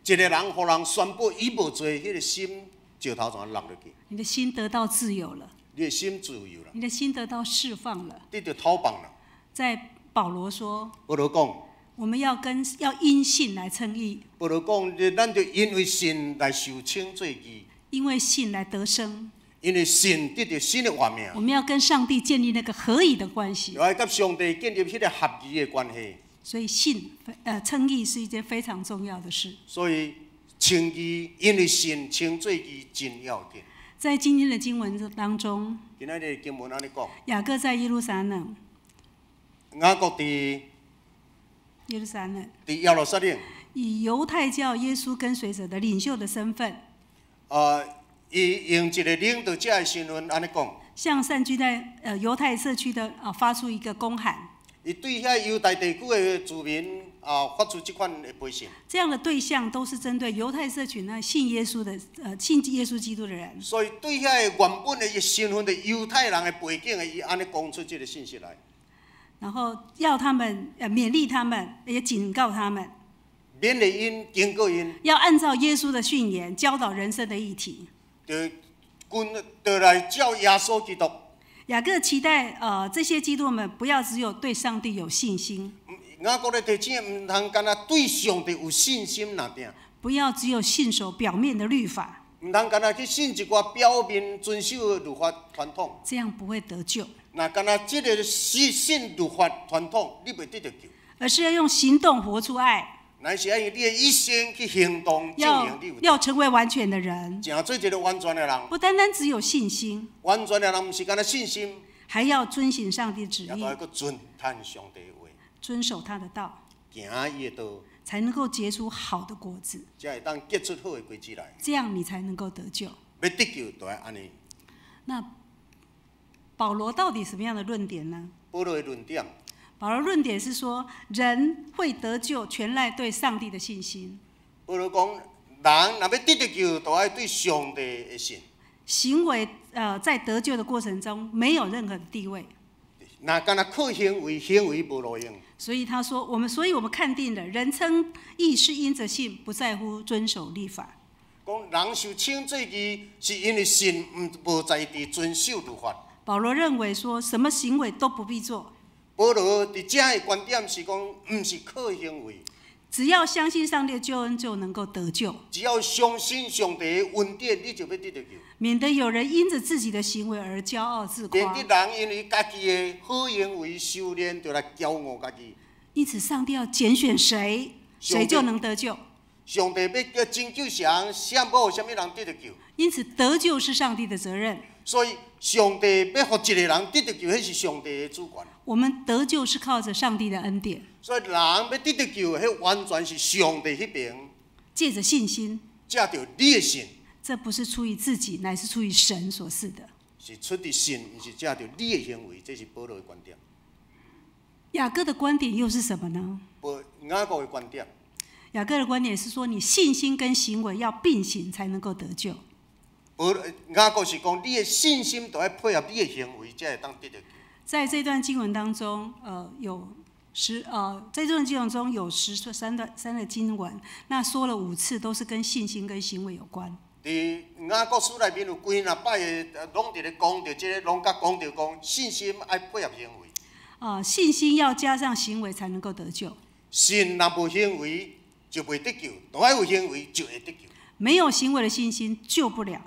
予人宣布伊無罪，彼個心石頭怎落落去？你的心得到自由了。你的心自由了。你的心得到釋放了。得著釋放了。在保羅說：保羅講，我們要因信來稱義。保羅講，咱就因為信來受稱做義。因為信來得生。因為信得著新的活命。我們要跟上帝建立那個合宜的關係。要佮上帝建立彼個合宜的關係。所以信，稱義是一件非常重要的事。所以稱義，因為信稱做義真要緊。在今天的經文當中，今仔日經文按呢講，雅各在耶路撒冷。雅各佇耶路撒冷，佇耶路撒冷，以猶太教耶穌跟隨者的領袖的身份，伊用一個領導者的身份按呢講，向散居在猶太社區的發出一個公函。伊對遐猶太地區的住民發出這款的批信。這樣的對象都是針對猶太社群呢信耶穌的信耶穌基督的人。所以對遐原本的身份的猶太人的背景的，伊按呢講出這個信息來。然後要他們勉勵他們，也警告他們。勉勵𪜶，警告𪜶。要按照耶穌的訓言教導人生的議題。就跟就來照耶穌基督。雅各期待這些基督徒們不要只有對上帝有信心。雅各咧提醒，毋通干焦對上帝有信心爾爾。不要只有信守表面的律法。毋通干焦去信一寡表面遵守的律法傳統。這樣不會得救。若干焦這個信律法傳統，你袂得著救。而是要用行動活出愛。乃是愛用你的一生去行動證明你有。要成為完全的人。成做一個完全的人。不單單只有信心。完全的人毋是干焦信心。還要遵行上帝旨意。也愛閣遵行上帝的話。遵守他的道。行伊的道。才能夠結出好的果子。才會當結出好的果子來。這樣你才能夠得救。欲得救就愛按呢。那保羅到底什麼樣的論點呢？保羅的論點。保羅論點是說，人會得救，全賴對上帝的信心。保羅講，人若欲得著救，就愛對上帝的信。行為，在得救的過程中，沒有任何的地位。若干焦靠行為，行為無路用。所以他說，所以我們看定了，人稱義是因着信，不在乎遵守律法。講人受稱做義，是因為信，毋無在佇遵守律法。保羅認為說，什麼行為都不必做。保羅佇遮的觀點是講，毋是靠行為。只要相信上帝的救恩，就能夠得救。只要相信上帝的恩典，你就欲得著救。免得有人因着自己的行為而驕傲自誇。免得人因為家己的好行為修煉，就來驕傲家己。因此，上帝要揀選誰，誰就能得救。上帝欲叫拯救誰，誰無啥物人得著救。因此，得救是上帝的責任。所以，上帝欲予一個人得著救，彼是上帝的主權。我們得救是靠着上帝的恩典。所以，人欲得著救，彼完全是上帝彼爿。借著信心。借著你的信。這不是出於自己，乃是出於神所賜的。是出佇信，毋是藉著你的行為，這是保羅的觀點。雅各的觀點又是什麼呢？雅各的觀點。雅各的觀點是說，你信心跟行為要並行，才能夠得救。保雅各是講，你的信心都愛配合你的行為，才會當得著救。在這段經文當中，在這段經文中有13段三個經文，那說了五次都是跟信心跟行為有關。佇雅各書內面有幾若擺个，攏佇咧講著這个，攏佮講著講信心愛配合行為。啊，信心要加上行為才能夠得救。信若無行為就袂得救，都愛有行為就會得救。沒有行為的信心救不了。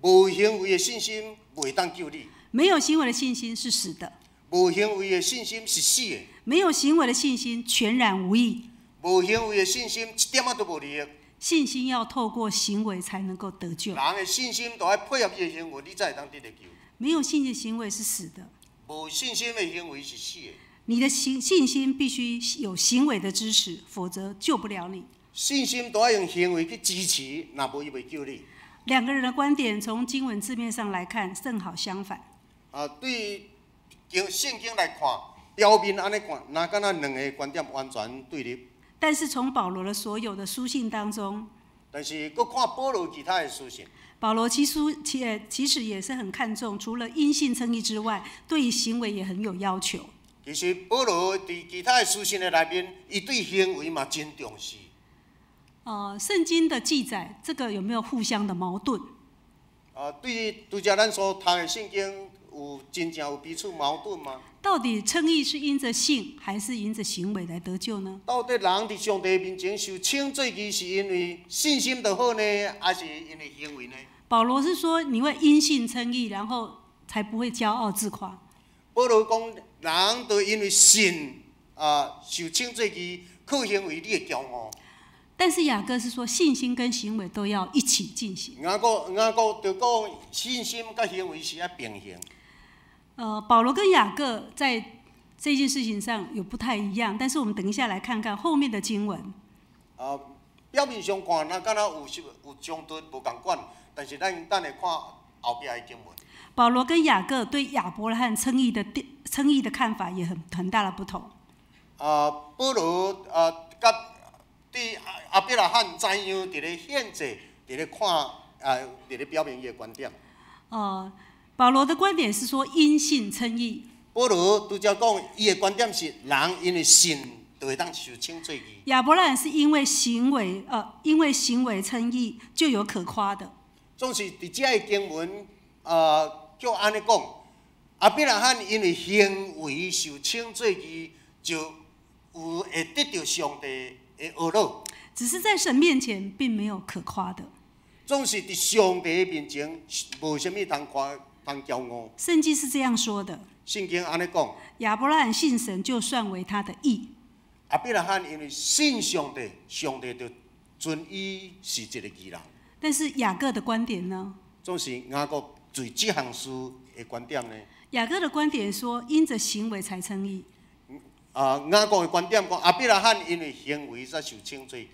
無行為的信心袂當救你。沒有行為的信心是死的。無行為的信心是死的。沒有行為的信心全然無益。無行為的信心一點仔都無利益。信心要透過行為才能夠得救。人的信心都愛配合伊的行為，你才會當得著救。沒有信心的行為是死的。無信心的行為是死的。你的信心必須有行為的支持，否則救不了你。信心都愛用行為去支持，若無伊袂救你。兩個人的觀點從經文字面上來看，正好相反。啊，對經聖經來看，表面按呢看，若敢若兩个觀點完全對立。但是從保羅的所有的書信當中，但是閣看保羅其他的書信，保羅其實也是很看重，除了因信稱義之外，對於行為也很有要求。其實保羅佇其他的書信的內面，伊對行為嘛真重視。聖經的記載，這個有沒有互相的矛盾？啊，對拄才咱所讀的聖經，有真正有彼此矛盾嗎？到底稱義是因着信，還是因着行為來得救呢？到底人佇上帝面前受稱做義，是因為信心就好呢，還是因為行為呢？保羅是說，你會因信稱義，然後才不會驕傲自誇。保羅講，人都因為信啊受稱做義，靠行為你會驕傲。但是雅各是說，信心跟行為都要一起進行。雅各就講，信心佮行為是愛並行。保羅跟雅各在這件事情上有不太一樣，但是我們等一下來看看後面的經文。啊，表面上看，若敢若有有衝突無仝款，但是咱等下看後壁的經文。保羅跟雅各對亞伯拉罕稱義的看法也很大的不同。啊，保羅啊，佮對亞伯拉罕怎樣佇咧獻祭，佇咧看啊，佇咧表明伊的觀點。保羅的觀點是說因信稱義。保羅拄才講，伊的觀點是人因為信就會當受稱做義。亞伯拉罕是因為行為，因為行為稱義就有可誇的。總是佇這个經文，叫按呢講，亞伯拉罕因為行為受稱做義，就有會得著上帝的呵咾。只是在神面前並沒有可誇的。總是佇上帝面前無啥物通誇、通驕傲。聖經是這樣說的。聖經按呢講。亞伯拉罕信神，就算為他的義。亞伯拉罕因為信上帝，上帝就尊伊是一個義人。但是雅各的觀點呢？總是雅各對這項事的觀點呢？雅各的觀點說，因着行為才稱義。啊，雅各的觀點講，亞伯拉罕因為行為才受稱做義。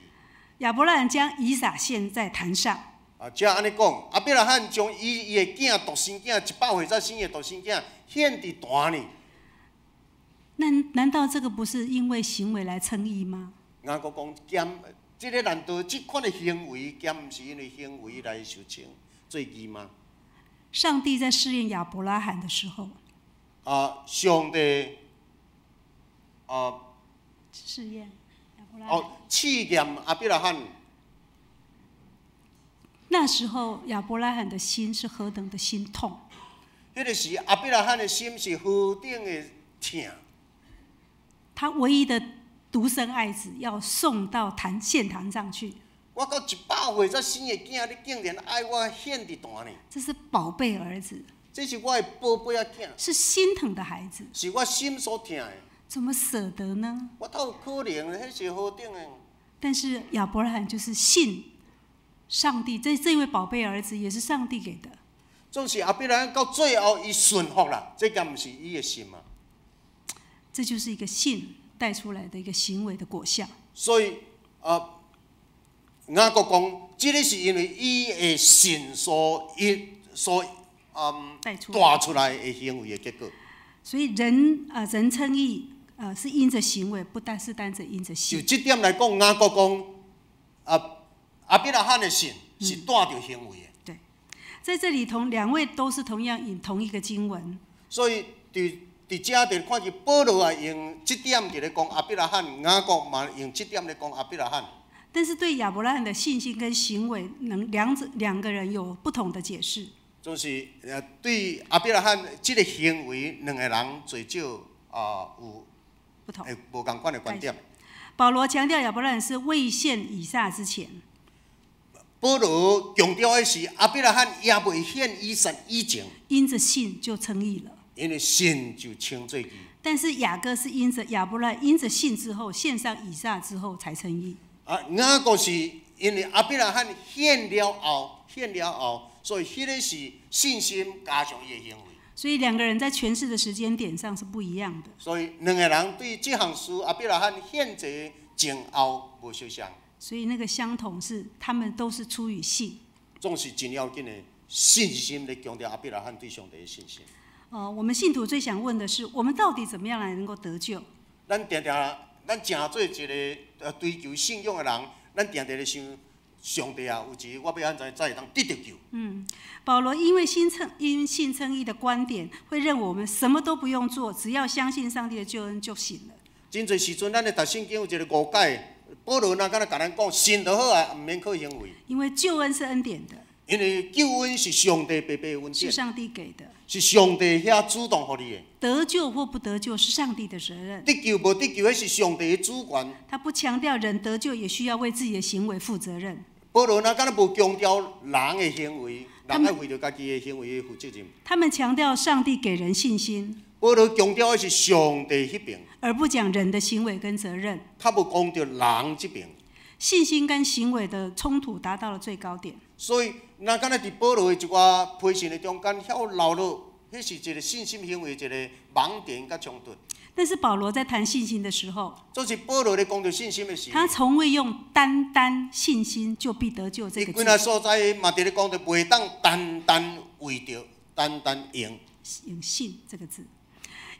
亞伯拉罕將以撒獻在壇上。啊，這按呢講，亞伯拉罕將伊伊的囝獨生囝100歲才生的獨生囝獻佇壇呢。那難道這個不是因為行為來稱義嗎？雅各講，敢這个難道這款的行為，敢毋是因為行為來受稱做義嗎？上帝在試驗亞伯拉罕的時候，啊，上帝啊，試驗亞伯拉罕，哦，試驗亞伯拉罕。那時候亞伯拉罕的心是何等的心痛。彼个時亞伯拉罕的心是何等的疼。他唯一的獨生愛子要送到獻壇上去。我到100歲才生的囝，你竟然愛我獻佇壇呢？這是寶貝兒子。這是我的寶貝仔囝。是心疼的孩子。是我心所疼的。怎麼捨得呢？我哪有可能？彼是何等的？但是亞伯拉罕就是信上帝，這位寶貝兒子也是上帝給的。總是亞伯拉罕到最後，伊順服啦，這敢毋是伊的心啊？這就是一個信帶出來的一個行為的果效。所以，雅各講，這个是因為伊的信所帶出帶出來的行為的結果。所以人稱義是因着行為，不單是單只因着就信。這點來講，雅各講亞伯拉罕的信是帶著行為的。對，在這裡同兩位都是同樣引同一個經文。所以佇佇遮就看見保羅也用這點佇咧講亞伯拉罕，雅各嘛用這點咧講亞伯拉罕。但是對亞伯拉罕的信心跟行為，能兩者兩個人有不同的解釋。總是對亞伯拉罕這個行為，兩個人最少啊有不同，會無仝款的觀點。保羅強調亞伯拉罕是未獻以撒之前。保羅強調的是亞伯拉罕猶未獻以撒以前，因着信就稱義了。因為信就稱做義。但是雅各是因着亞伯拉罕因着信之後獻上以撒之後才稱義。啊，雅各是因為亞伯拉罕獻了後，獻了後，所以彼个是信心加上伊的行為。所以兩個人在詮釋的時間點上是不一樣的。所以兩個人對這項事亞伯拉罕獻祭前後無相像。所以那個相同是，他們都是出於信。總是真要緊的信心來強調亞伯拉罕對上帝的信心。我們信徒最想問的是，我們到底怎麼樣來能夠得救？咱定定，咱誠做一個追求信仰的人，咱定定咧想，上帝啊，有一日我欲按怎才會當得著救？嗯，保羅因為因信稱義的觀點，會認為我們什麼都不用做，只要相信上帝的救恩就行了。真濟時陣，咱咧讀聖經有一個誤解，保羅若敢若共咱講信就好啊，毋免靠行為。因為救恩是恩典的。因為救恩是上帝白白的恩典，是上帝給的，是上帝遐主動予你的。得救或不得救是上帝的責任。得救無得救，彼是上帝的主權。他不強調人得救也需要為自己的行為負責任。保羅若敢若無強調人的行為，人愛為著家己的行為負責任。他們強調上帝給人信心。保羅強調的是上帝彼邊，而不講人的行為跟責任。較無講著人這邊。信心跟行為的衝突達到了最高點。所以，若敢若佇保羅的一寡批信的中間，遐流落，彼是一個信心行為一個盲點佮衝突。但是保羅在談信心的時候，就是保羅咧講著信心的時，他從未用單單信心就必得救這個字。伊幾若所在嘛，佇咧講著袂當單單為著單單用用信這個字，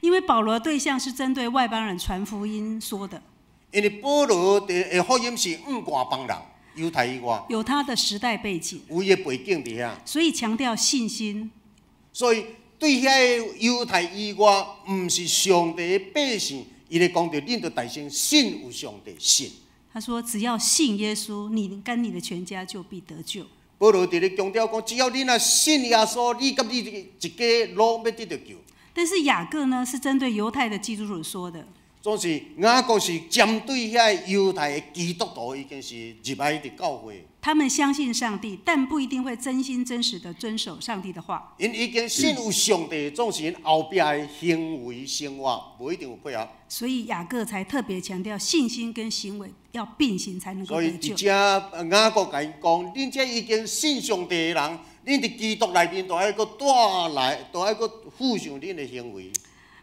因為保羅對象是針對外邦人傳福音說的。因為保羅的福音是向外邦人，猶太以外，有他的時代背景，有伊的背景佇遐，所以強調信心。所以對遐个猶太以外，毋是上帝的百姓，伊咧講著恁著大聲信有上帝信。他說：只要信耶穌，你跟你的全家就必得救。保羅佇咧強調講，只要恁若信耶穌，你佮你一家攏欲得著救。但是雅各呢，是針對猶太的基督徒說的。總是雅各是針對遐个猶太的基督徒，已經是入來佇教會。他們相信上帝，但𪜶不一定會真心真實的遵守上帝的話。𪜶已經信有上帝，總是𪜶後壁的行為生活無一定有配合。所以雅各才特別強調信心跟行為要並行，才能夠所以得救。佇遮雅各共𪜶講，恁這已經信上帝的人，恁佇基督內面都愛閣帶來，都愛閣付上恁的行為。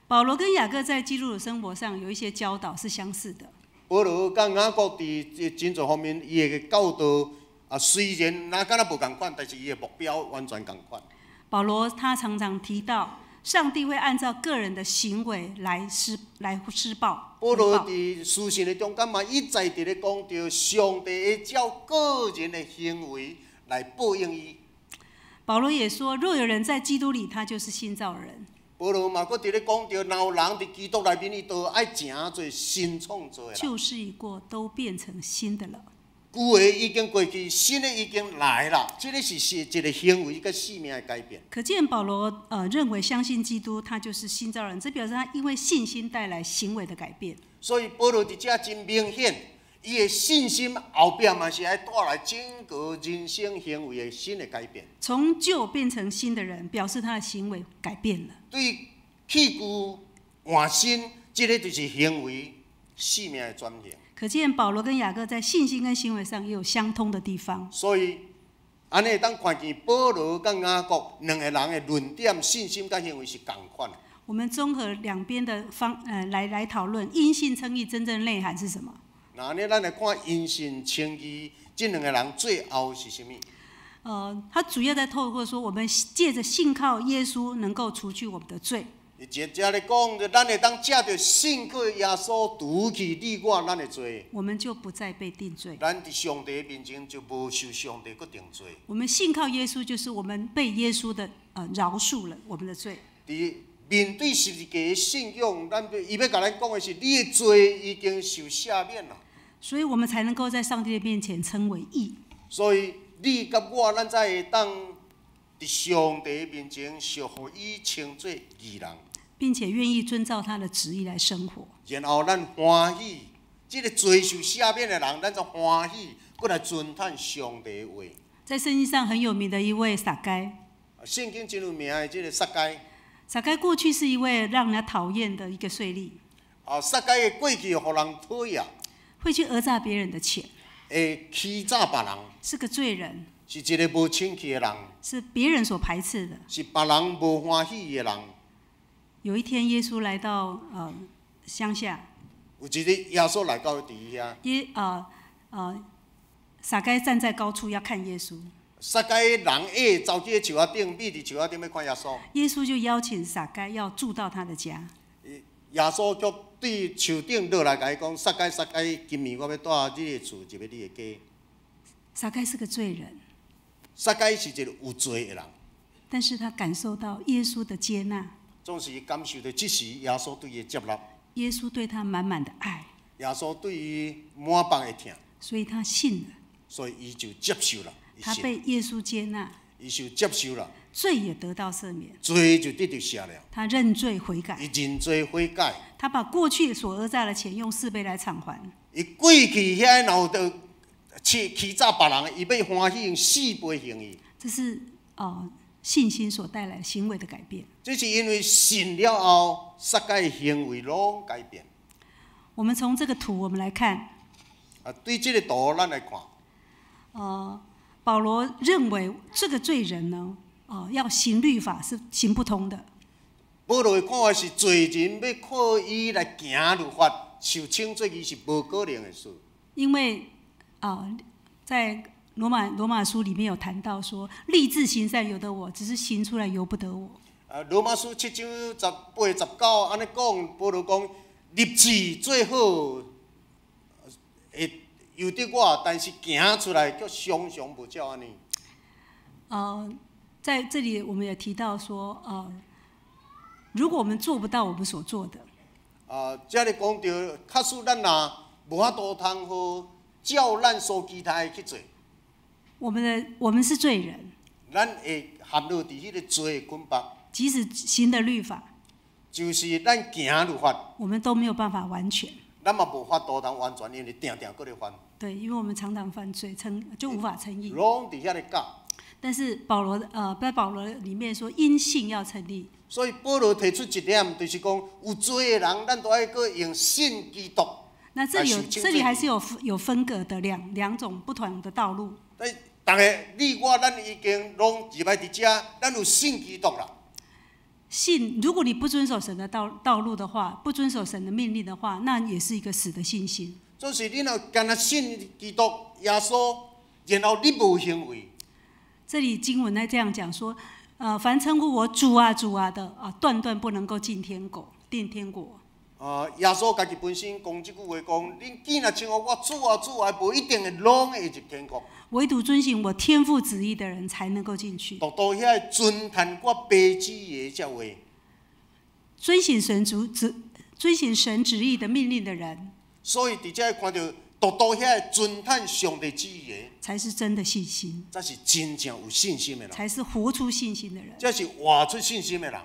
保羅跟雅各在基督的生活上有一些教導是相似的。保羅佮雅各佇真濟方面，伊的教導啊，雖然若敢若無仝款，但是伊的目標完全仝款。保羅他常常提到，上帝會按照個人的行為來施報。保羅佇書信的中間嘛，一再佇咧講著，上帝會照個人的行為來報應伊。保羅也說，若有人在基督裡，他就是新造人。保羅嘛，閣佇咧講著，若有人佇基督內面，伊就愛成做新創造的人。舊事已過，都變成新的了。舊的已經過去，新的已經來啦。這个是一個行為佮生命的改變。可見保羅認為相信基督，他就是新造人，這表示他因為信心帶來行為的改變。所以保羅佇遮真明顯，伊的信心後壁嘛是愛帶來整個人生行為的新的改變。從舊變成新的人，表示他的行為改變了。對去舊換新，這个就是行為生命的轉型。可見保羅跟雅各在信心跟行為上也有相通的地方。所以，按呢會當看見保羅佮雅各兩個人的論點、信心佮行為是仝款。我們綜合兩邊的方，來討論因信稱義真正內涵是什麼？那按呢，咱來看因信稱義，這兩個人最後是啥物？他主要在透過說，我們借著信靠耶穌，能夠除去我們的罪。伊直接咧講，咱會當藉著信靠耶穌除去你我咱的罪，我們就不再被定罪。咱佇上帝面前就無受上帝閣定罪。我們信靠耶穌，就是我們被耶穌的饒恕了我們的罪。佇面對十字架的信仰，咱伊欲共咱講的是，你的罪已經受赦免啦。所以我們才能夠在上帝的面前稱為義。所以你佮我，咱才會當佇上帝面前受予伊稱做義人，並且願意遵照他的旨意來生活。然後咱歡喜，這个罪受赦免的人，咱就歡喜，閣來遵趁上帝的話。在聖經上很有名的一位撒該，聖經真有名的這个撒該。撒該過去是一位讓人家討厭的一個稅吏。啊，撒該的過去予人討厭，會去訛詐別人的錢，會欺詐別人，是個罪人，是一个無清氣的人，是別人所排斥的，是別人無歡喜的人。有一天，耶穌來到鄉下，有一日，耶穌來到佇遐，撒該站在高處要看耶穌。撒該人會走去樹仔頂，覕佇樹仔頂欲看耶穌。耶穌就邀請撒該要住到他的家。耶穌卻對樹頂落來，共伊講：撒該，撒該，今暝我欲蹛你的厝，入去你的家。撒該是個罪人。撒該是一个有罪的人。但是他感受到耶穌的接納。總是感受著這時耶穌對伊的接納。耶穌對他滿滿的愛。耶穌對伊滿腹的疼。所以他信了。所以伊就接受了。他被耶穌接納，伊就接受了，罪也得到赦免，罪就得著赦了。他認罪悔改，伊認罪悔改，他把過去所訛詐的錢用4倍來償還。伊過去遐若有著欺詐別人，伊欲歡喜用4倍還伊。這是信心所帶來行為的改變。這是因為信了後，撒該的行為攏改變。我們從這個圖我們來看，啊，對這个圖咱來看，保羅認為這個罪人呢，要行律法是行不通的。保羅的看法是罪人欲靠伊來行律法，受稱做義是無可能的事。因為在羅馬書裡面有談到說，立志行善由得我，只是行出來由不得我。啊，羅馬書7章18、19按呢講，保羅講立志做好，會由得我，但是行出來卻常常無照按呢。在這裡我們也提到說，如果我們做不到我們所做的，啊，這裡講著，假使咱若無法度通好照咱所期待的去做，我們是罪人，咱會陷落佇彼个罪的捆綁。即使行的律法，就是咱行律法，我們都沒有辦法完全。咱嘛無法度通完全，因為定定閣咧犯。對，因為我們常常犯罪，就無法稱義。攏佇遐咧教。但是保羅，在保羅裡面說，因信要成義。所以保羅提出一點，就是講有罪的人，咱都愛閣用信基督。那這裡還是有分隔的兩種不同的道路。但是你我咱已經攏入來佇遮，咱有信基督啦。信，如果你不遵守神的道路的話，不遵守神的命令的話，那也是一個死的信心。就是你若干焦信基督耶穌，然後你無行為。這裡經文呢這樣講說，凡稱呼我主啊主啊的啊，斷斷不能夠進天國，進天國。耶穌家己本身講這句話，講恁既若稱呼我主啊主啊，無一定會攏會入天國。唯獨遵行我天父旨意的人，才能夠進去。獨獨遐遵行我父旨意的這話，遵行神旨意的命令的人，所以佇遮看著獨獨遐遵行上帝旨意的，才是真的信心，才是真正有信心的人，才是活出信心的人，這是活出信心的人。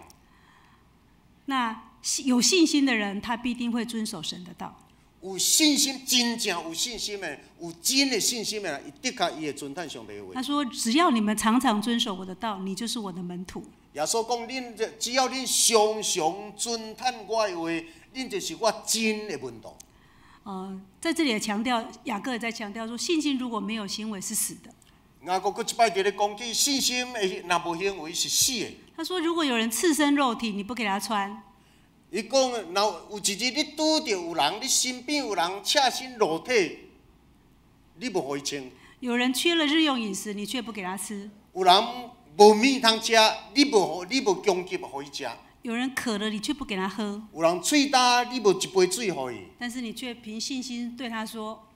那有信心的人，他必定會遵守神的道。有信心，真正有信心的，有真的信心的人，伊的確伊會遵行上帝的話。他說：只要你們常常遵守我的道，你就是我的門徒。耶穌講：恁只要恁常常遵行我的話，恁就是我真的門徒。在這裡也強調，雅各也在強調說，信心如果沒有行為是死的。雅各閣一擺佇咧講起信心的若無行為是死的。他說：如果有人赤身肉體，你不給他穿。伊講，若有一日你拄著有人，你身邊有人赤身露體，你無予伊穿。有人缺了日用飲食，你卻不給他吃。有人無物通食，你無供給予伊食。有人渴了，你卻不給他喝。有人喙焦，你無一杯水予伊。但是你卻憑信心對他說。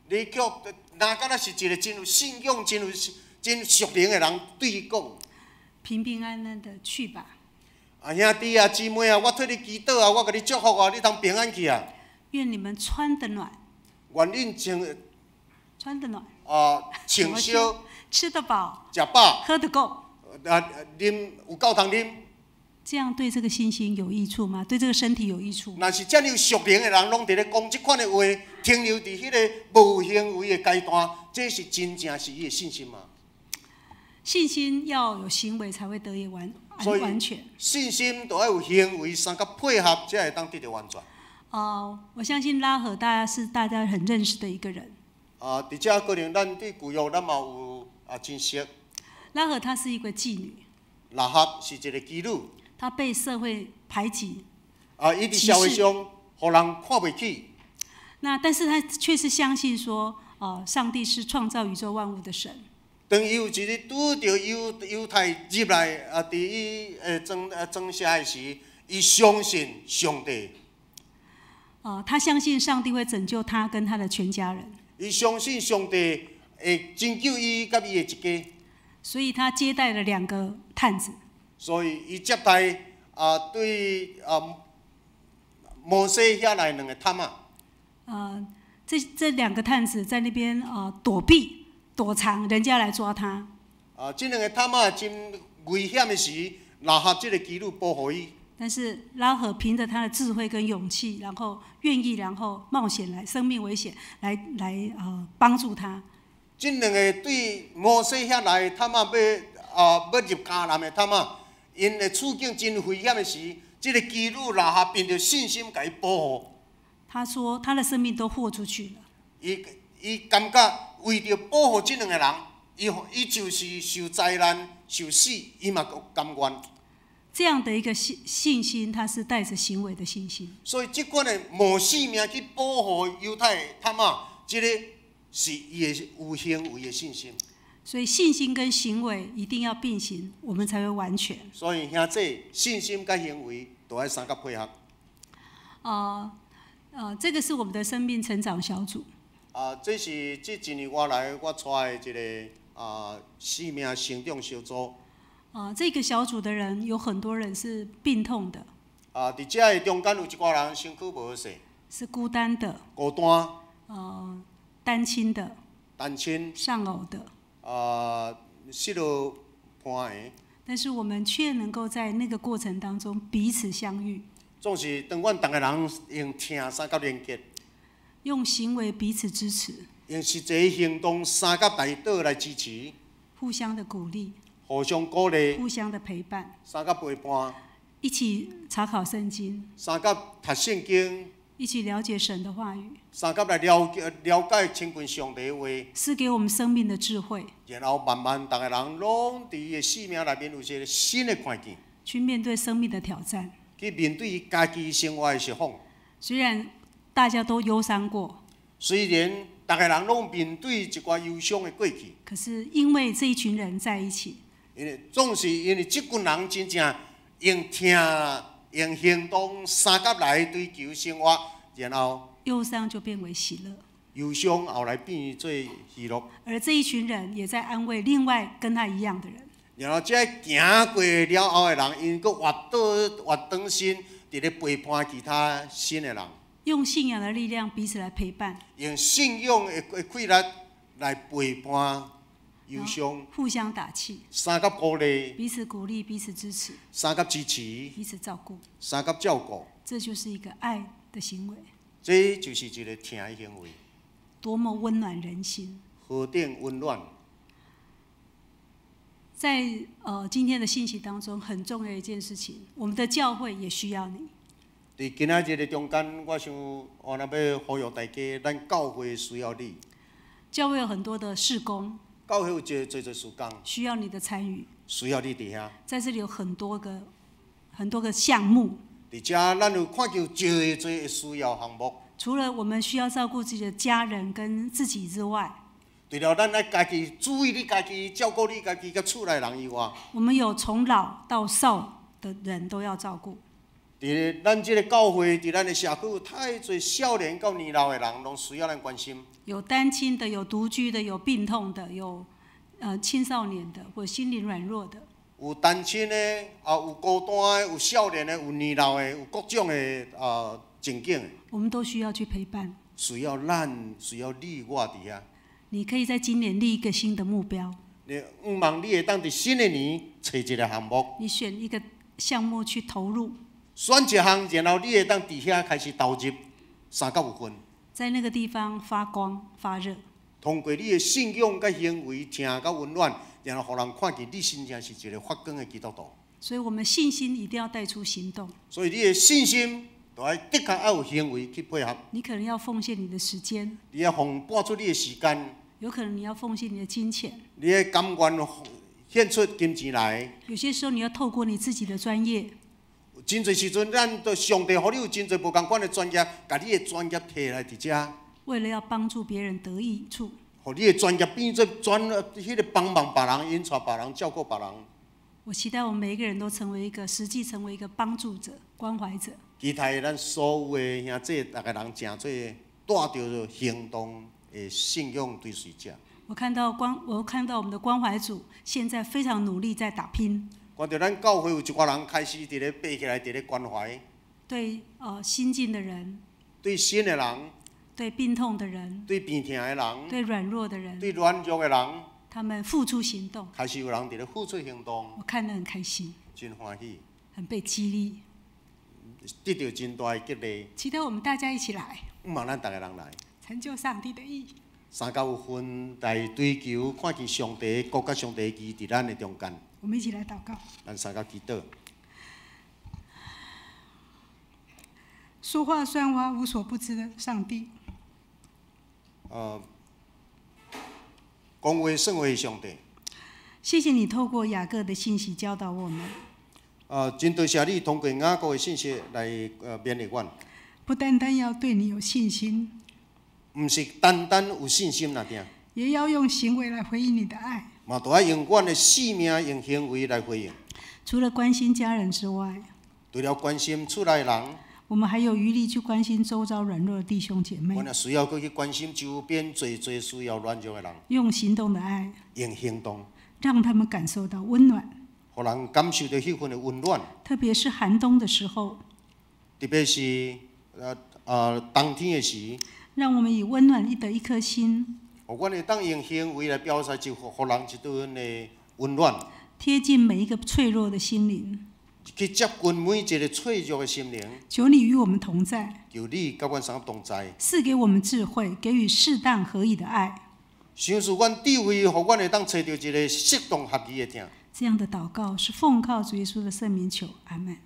你卻若敢若是一個真有信仰、真有真屬靈的人，對伊講：平平安安的去吧。啊，兄弟啊，姊妹啊，我替你祈禱啊，我共你祝福啊，你通平安去啊。願你們穿得暖。願恁穿穿得暖。啊，穿燒。吃得飽。食飽。喝得夠。啊，啉有夠通啉。這樣對這個信心有益處嗎？對這個身體有益處？若是遮爾有屬靈的人，攏佇咧講這款的話，停留佇彼个無行為的階段，這是真正是伊的信心嗎？信心要有行為才會得以完全。信心都愛有行為相佮配合，才會當得著完全。哦，我相信拉合大家是大家很認識的一個人。啊，佇遮可能咱對舊約咱嘛有啊真熟。拉合她是一個妓女。喇合是一個妓女。她被社會排擠。啊，伊佇社會上，予人看袂起。那但是她卻是相信說，哦，上帝是創造宇宙萬物的神。當伊有一日拄著猶猶太入來啊，佇伊裝啊裝卸的時，伊相信上帝。哦，他相信上帝會拯救他跟他的全家人。伊相信上帝會拯救伊佮伊的一家。所以他接待了兩個探子。所以伊接待啊，對啊摩西遐來兩個探仔。這兩個探子在那邊啊躲避、躲藏，人家來抓他。啊，這兩個探仔真危險的時，喇合這個妓女保護伊。但是拉合憑著他的智慧跟勇氣，然後願意，然後冒險來，生命危險來幫助他。這兩個對摩西遐來探仔欲啊欲入迦南的探仔，𪜶的處境真危險的時，這個妓女喇合憑著信心共伊保護。他說他的生命都豁出去了。伊伊感覺為著保護這兩個人，伊伊就是受災難、受死，伊嘛甘願。這樣的一個信心，他是帶着行為的信心。所以這款的冒性命去保護猶太的探仔，這個是伊的有行為的信心。所以信心跟行為一定要並行，我們才會完全。所以兄弟，信心佮行為都愛相佮配合。啊這個是我們的生命成長小組。啊，這是這一年外來我帶的一個啊生命成長小組。啊，這個小組的人有很多人是病痛的。啊，佇遮的中間有一寡人身軀無好勢。是孤單的。孤單。單親的。單親。喪偶的。啊，失落伴的。但是我們卻能夠在那個過程當中彼此相遇。總是當阮逐个人用疼相佮連結。用行為彼此支持。用實際行動相佮代禱來支持。互相的鼓勵。互相鼓勵。互相的陪伴。相佮陪伴。一起查考聖經。相佮讀聖經。一起了解神的話語。相佮來了解了解親近上帝的話。賜給我們生命的智慧。然後慢慢逐个人攏佇伊的生命內面有一個新的看見。去面對生命的挑戰。去面對伊家己生活的釋放。雖然大家都憂傷過。雖然逐个人攏面對一寡憂傷的過去。可是因為這一群人在一起。因為總是因為這群人真正用疼、用行動相佮來追求生活，然後憂傷就變為喜樂。憂傷後來變做喜樂。而這一群人也在安慰另外跟他一樣的人。然後這行過了後的人，𪜶閣活倒活轉身，佇咧陪伴其他新的人。用信仰的力量彼此來陪伴。用信仰的氣力來陪伴憂傷。互相打氣。相佮鼓勵。彼此鼓勵，彼此支持。相佮支持。彼此照顧。相佮照顧。這就是一個愛的行為。這就是一個疼的行為。多麼溫暖人心。何等溫暖。在今天的信息當中，很重要一件事情，我們的教會也需要你。佇今仔日的中間，我想我若欲呼籲大家，咱教會需要你。教會有很多的事工。教會有濟濟濟事工。需要你的參與。需要你佇遐。在這裡有很多個很多個項目。佇遮，咱有看見濟濟的需要項目。除了我們需要照顧自己的家人跟自己之外，除了咱愛家己注意你家己，照顧你家己佮厝內人以外，我們有從老到少的人都要照顧。佇咱這个教會，佇咱的社區，有太濟少年到年老的人，攏需要咱關心。有單親的，有獨居的，有病痛的，有青少年的，或心靈軟弱的。有單親的，啊，有孤單的，有少年的，有年老的，有各種的啊情景的。我們都需要去陪伴。需要咱，需要你我佇遐。你可以在今年立一個新的目標。你向望你會當佇新的年揣一个項目。你選一個項目去投入。選一項，然後你會當佇遐開始投入三甲有份。在那個地方發光發熱。通過你的信仰佮行為，疼佮溫暖，然後予人看見你真正是一個發光的基督徒。所以，我們信心一定要帶出行動。所以，你的信心就愛的確愛有行為去配合。你可能要奉獻你的時間。你愛奉撥出你的時間。有可能你要奉獻你的金錢。你愛甘願獻出金錢來。有些時候你要透過你自己的專業。真濟時陣，咱對上帝予你有真濟無仝款的專業，共你的專業提來佇遮。為了要幫助別人得益處。予你的專業變做專，彼个幫忙別人、引帶別人、照顧別人。我期待我們每一個人都成為一個實際成為一個幫助者、關懷者。期待咱所有的兄弟，逐个人成做帶著行動的信仰追隨者。我看到我們的關懷組現在非常努力在打拼。看著咱教會有一寡人開始佇咧爬起來，佇咧關懷。對，新進的人。對新的人。對病痛的人。對病痛的人。對軟弱的人。對軟弱的人。他們付出行動。開始有人佇咧付出行動。我看得很開心。真歡喜。很被激勵。得到真大的激勵。期待我們大家一起來。向望咱逐个人來。成就上帝的義。三甲有份來追求，看見上帝國佮上帝義佇咱的中間。我們一起來禱告。咱三甲祈禱。說話算話，無所不知的上帝。講話算話的上帝。謝謝你透過雅各的信息教導我們。真多謝你通過雅各的信息來勉勵阮。不單單要對你有信心。毋是單單有信心爾爾。也要用行為來回應你的愛。嘛，都愛用阮的生命、用行為來回應。除了關心家人之外，除了關心厝內人，我們還有餘力去關心周遭軟弱的弟兄姐妹。阮也需要閣去關心周邊濟濟需要軟弱的人。用行動的愛，用行動，讓他們感受到溫暖，予人感受到彼份的溫暖。特別是寒冬的時候，特別是冬天的時，讓我們以溫暖的一顆心，予阮會當用行為來表示，就予人一頓的溫暖，貼近每一個脆弱的心靈，去接近每一個脆弱的心靈。求你與我們同在，求你佮阮相同在，賜給我們智慧，給予適當合宜的愛。賞賜阮智慧，予阮會當揣著一个適當合宜的疼。這樣的禱告是奉靠主耶穌的聖名求，阿門。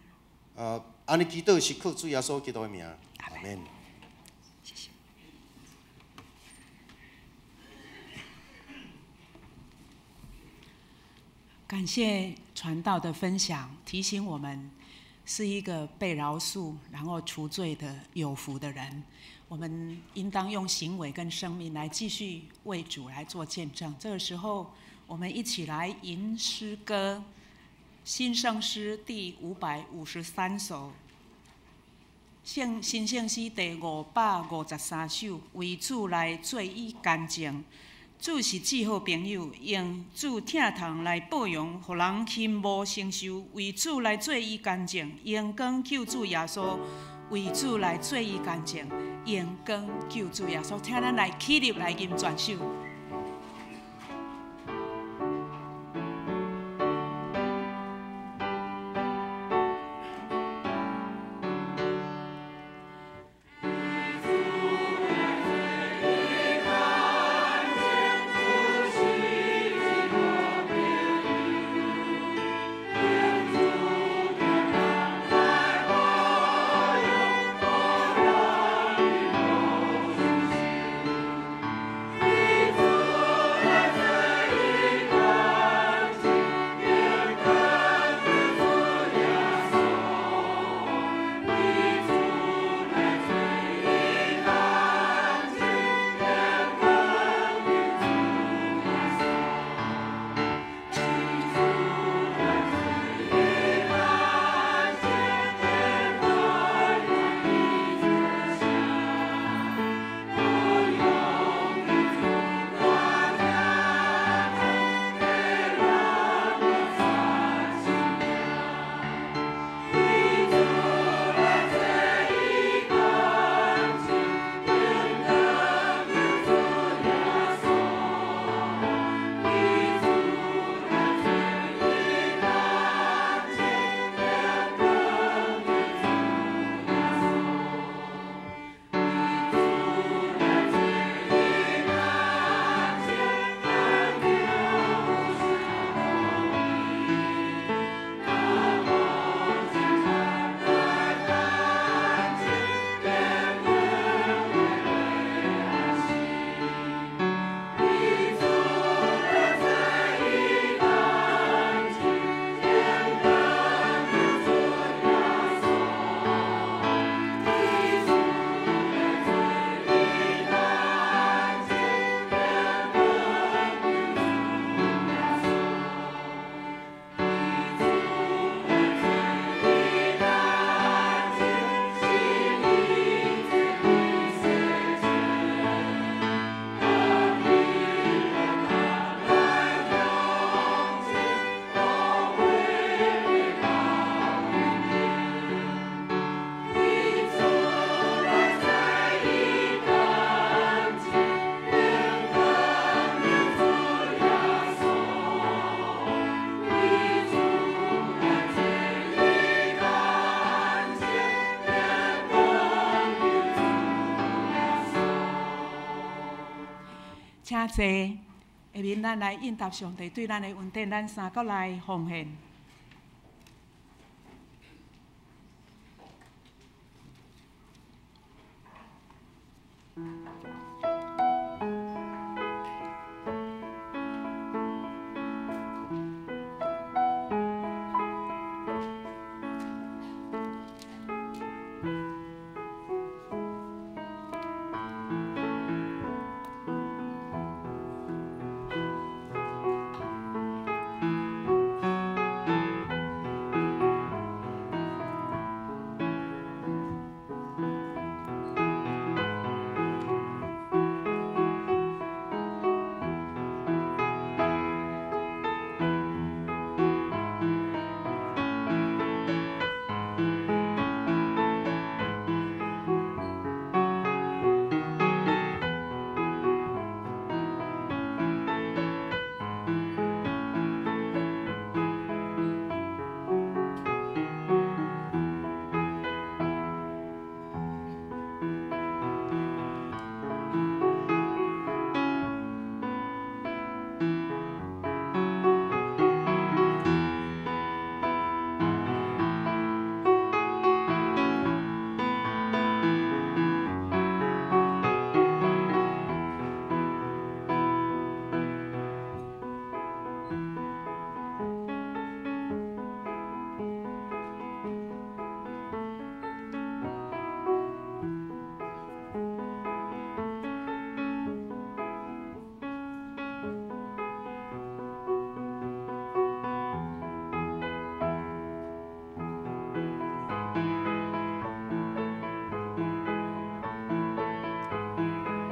按呢祈禱是靠主耶穌基督的名，阿門。謝謝。感謝傳道的分享，提醒我們是一個被饒恕然後除罪的有福的人。我們應當用行為跟生命來繼續為主來做見證。這個時候，我們一起來吟詩歌，新聖詩第553首，新聖詩第553首，為主來做伊乾淨。主是至好朋友，用主疼痛來報養，予人心無承受。為主來做伊乾淨，榮光救主耶穌。為主來做伊乾淨，榮光救主耶穌。請咱來起立來吟全首。主。請坐，下面咱來應答上帝對咱的恩典，咱三個來奉獻。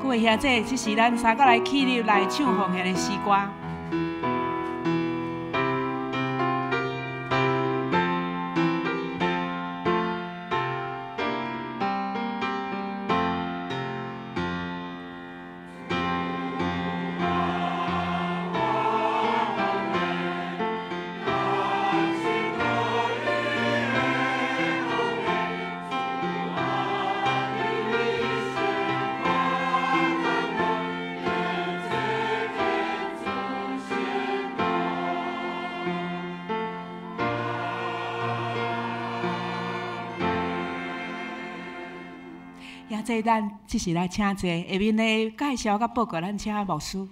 各位兄弟，這是咱三個來起立來唱奉獻的詩歌。這咱這是來請坐，下面的介紹佮報告，咱請牧師。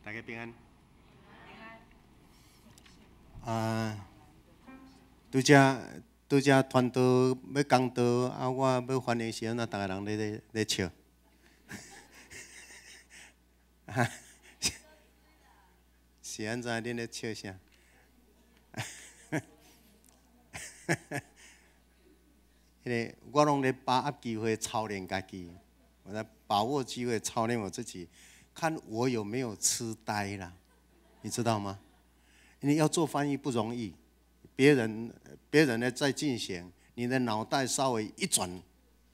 大家平安。啊，拄才。拄才传道欲讲道，啊，我欲翻译时阵，啊，逐个人咧笑。是按怎？恁咧笑啥？彼个我攏咧把握機會操練家己，我在把握機會操練我自己，看我有沒有痴呆啦，你知道嗎？因為要做翻譯不容易。別人呢在進行，你的腦袋稍微一轉，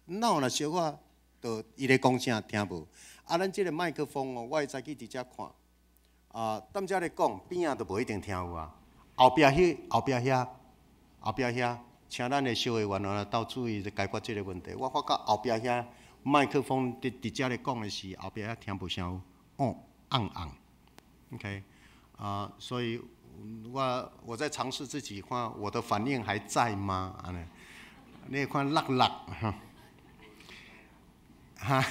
腦若小可，就伊咧講啥聽無。啊，咱這個麥克風哦，我會早去佇遮看，啊，踮遮咧講，邊仔都無一定聽有啊。後壁彼，後壁遐，後壁遐，請咱的小會員來鬥注意解決這個問題。我發覺後壁遐麥克風佇遮咧講的時，後壁遐聽無啥有，哦，暗暗，OK，啊，所以。我在嘗試自己，看我的反應還在嗎？按呢，你看落落，哈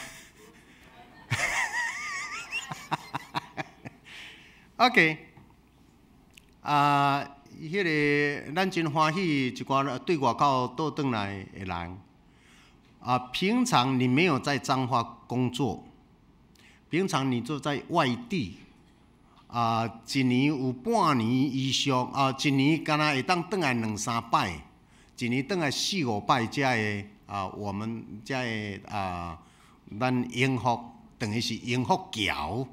，OK，啊，彼个咱真歡喜一寡對外口倒轉來的人，啊，平常你沒有在彰化工作，平常你就在外地。啊，一年有半年以上，啊，一年敢若會當轉來兩三擺，一年轉來四五擺才會啊，我們才會啊，咱榮福等於是榮福僑，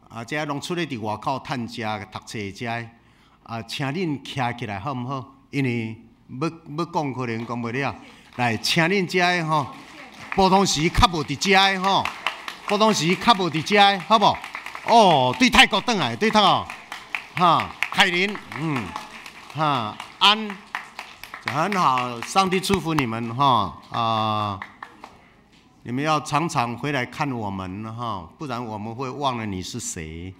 啊，這攏出咧佇外口趁食讀冊遮，啊，請恁徛起來好毋好？因為欲講可能講袂了，來，請恁遮的吼，普通時較無佇遮的吼，普通時較無佇遮，好無？哦，對泰國轉來，對泰國，哈，凱琳，哈，安，很好，上帝祝福你們哈啊！你們要常常回來看我們哈，不然我們會忘了你是誰。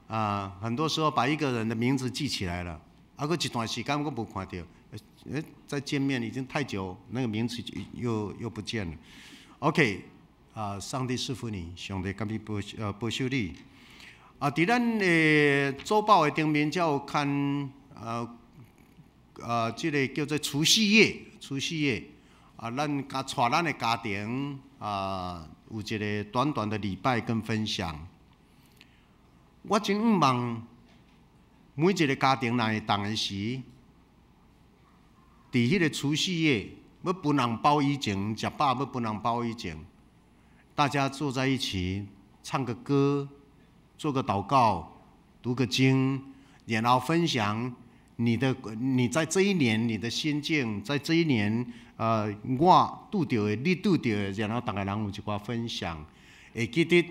啊，很多時候把一個人的名字記起來了，啊，閣一段時間閣無看著，再見面已經太久，那個名字又不見了。OK。啊！上帝賜福你，上帝感謝保守你。啊，佇咱的週報的頂面，才有看這个叫做除夕夜，除夕夜啊，咱家帶咱的家庭啊，有一个短短的禮拜跟分享。我真向望每一个家庭若會當的時，佇彼个除夕夜欲分紅包以前，食飽欲分紅包以前，大家坐在一起，唱個歌，做個禱告，讀個經，然後分享你在這一年你的心境，在這一年，我拄著的，你拄著的，然後逐个人有一寡分享，會記得，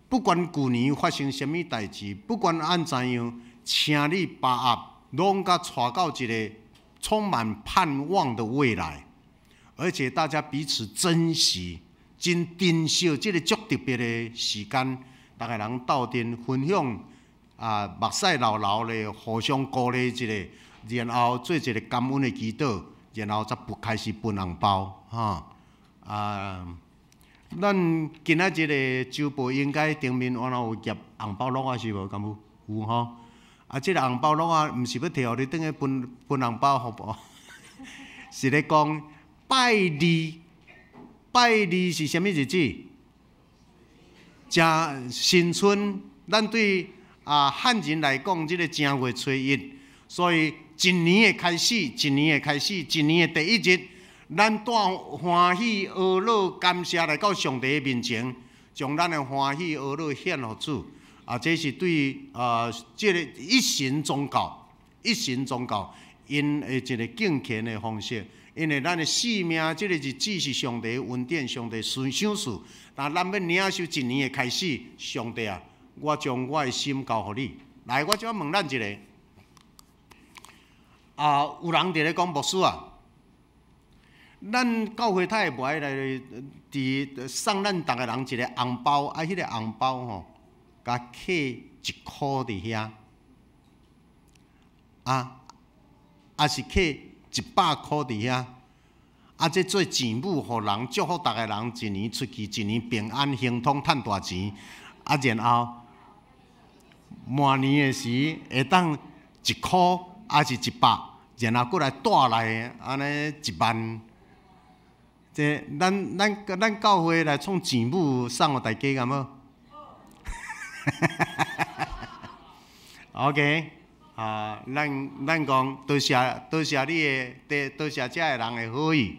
不管舊年發生啥物代誌，不管按怎樣，請你把握，攏共帶到一个充滿盼望的未來，而且大家彼此珍惜。真珍惜這个足特別的時間，逐个人鬥陣分享啊，目屎流流咧，互相鼓勵一下，然後做一个感恩的祈禱，然後才不開始分紅包，哈啊！咱今仔日的週報應該頂面原來有夾紅包橐仔是無？敢有？有吼。啊，這个紅包橐仔毋是欲提予你轉去分分紅包，好無？是咧講拜二。拜二是啥物日子？正新春，咱對啊漢人來講，這个正月初一，所以一年的開始，一年的開始，一年的第一日，咱帶歡喜、呵樂、感謝來到上帝的面前，將咱的歡喜、呵樂獻予主。啊，這是對啊，這个一神宗教，一神宗教，𪜶的一个敬虔的方式。因為咱的生命，這个日子是上帝恩典、上帝賞賜。但咱欲領受一年的開始，上帝啊，我將我的心交予你。來，我這問咱一个，啊，有人佇咧講牧師啊，咱教會太會無愛來佇送咱逐个人一个紅包，啊，彼个紅包吼，共刻一箍佇遐，啊，抑是刻100箍佇遐，啊，這做錢母，予人祝福逐个人一年出去，一年平安亨通，趁大錢，啊，然後滿年的時會當一箍，抑是100，然後閣來帶來按呢1萬。這咱教會來創錢母送予大家敢無？OK。啊，咱講多謝多謝你的，多謝遮的人的好意。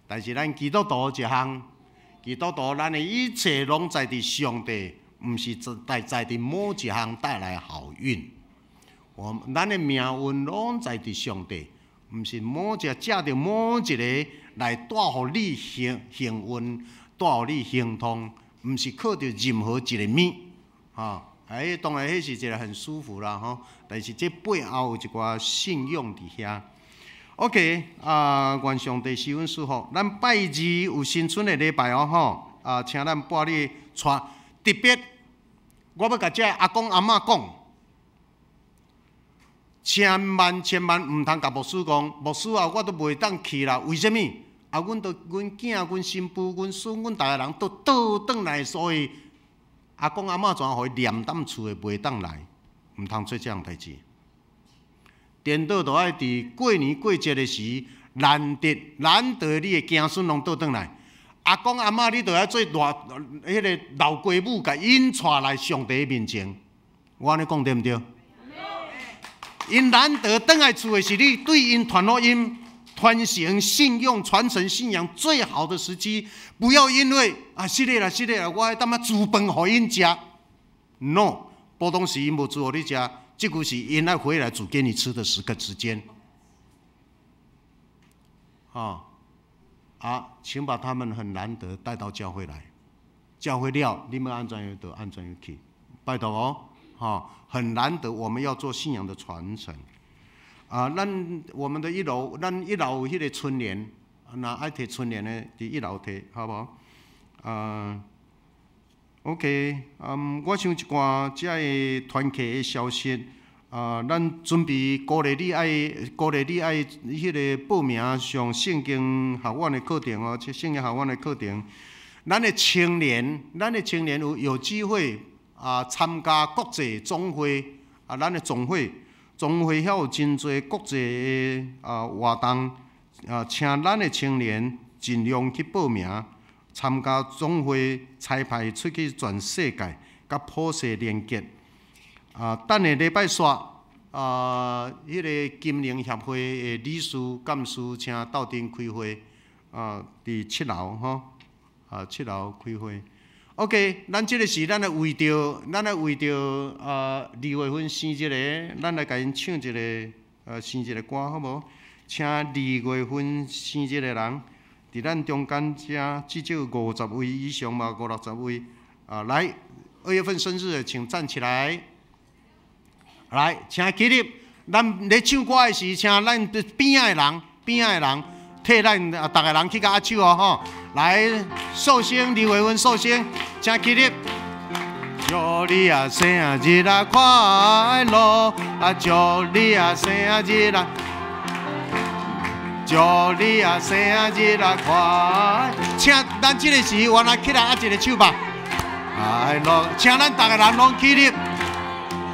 但是咱基督徒一項，基督徒咱的一切攏在佇上帝，毋是在佇某一項帶來好運。咱的命運攏在佇上帝，毋是某一個藉著某一个來帶予你幸運，帶予你亨通，毋是靠著任何一个物，哈。哎，當然，彼是一个很舒服啦，吼。但是這背後有一寡信仰佇遐。OK，啊，願上帝施恩賜福。咱拜二有新春的禮拜哦，吼。啊，請咱帶你帶，特別，我欲共這阿公阿嬤講，千萬千萬毋通共牧師講，牧師啊，我都袂當去啦。為啥物？啊，阮都阮囝、阮新婦、阮孫、阮逐个人都倒轉來，所以。阿公阿嬤全予伊黏踮厝的，袂當來，毋通做這項代誌。顛倒就愛佇過年過節的時，難得難得你的子孫攏倒轉來，阿公阿嬤你就愛做大彼个老雞母，共𪜶帶來上帝面前。我按呢講對毋對？𪜶難得轉來厝的是你對𪜶傳福音、傳承信仰、傳承信仰最好的時機。不要因為啊，是的啦，是的啦，我愛當仔煮飯予𪜶食。No，普通時𪜶無煮予你食，這句是𪜶愛回來煮給你吃的時刻時間。啊，請把他們很難得帶到教會來，教會了，你欲按怎樣就按怎樣去，拜託哦，吼，很難得，我們要做信仰的傳承。啊，咱我們的一樓，咱一樓有彼個春聯，若愛提春聯的，佇一樓提，好無？啊，OK，嗯，我想一寡遮个團契的消息，啊，咱準備鼓勵你愛，鼓勵你愛彼個報名上聖經學院的課程哦，這聖經學院的課程。咱的青年，咱的青年有機會啊參加國際總會啊，咱的總會，總會遐有真濟國際的啊活動啊，請咱的青年盡量去報名參加總會，差派出去全世界，佮普世連結。啊，等下禮拜煞啊，彼個金融協會的理事幹事請鬥陣開會啊，佇七樓吼。啊，七樓開會。OK，咱這个時，咱來為著二月份生日的，咱來共𪜶唱一个生日的歌，好無？請二月份生日的人，佇咱中間遮至少50位以上嘛，五六十位啊，來，二月份生日的，請站起來。來，請起立。咱咧唱歌的時，請咱邊仔的人，邊仔的人，替咱啊，逐个人去共握手哦，吼！來，壽星，二月份壽星，請起立。祝你啊生日啊快樂，啊祝你啊生日啊，祝你啊生日啊快！請咱這个時，原來起來握一个手吧。快樂，請咱逐个人攏起立，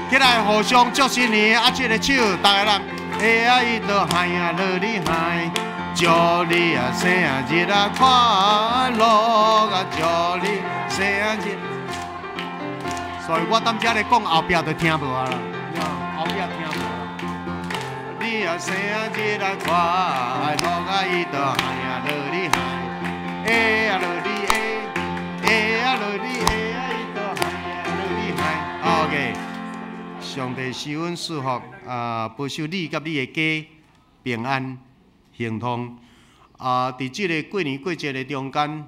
起來互相祝新年，握一个手，逐个人。哎呀，伊都嗨呀，樂你嗨。祝你啊生日啊快樂啊！祝你生日。所以我踮遮咧講，後壁就聽無啊啦，後壁聽無。你啊生日啊快樂啊！伊都嗨呀樂你嗨，哎呀樂你哎，哎呀樂你哎呀伊都嗨呀樂你嗨。OK，上帝賜阮祝福啊，保守你佮你的家平安。亨通啊！佇這个過年過節的中間，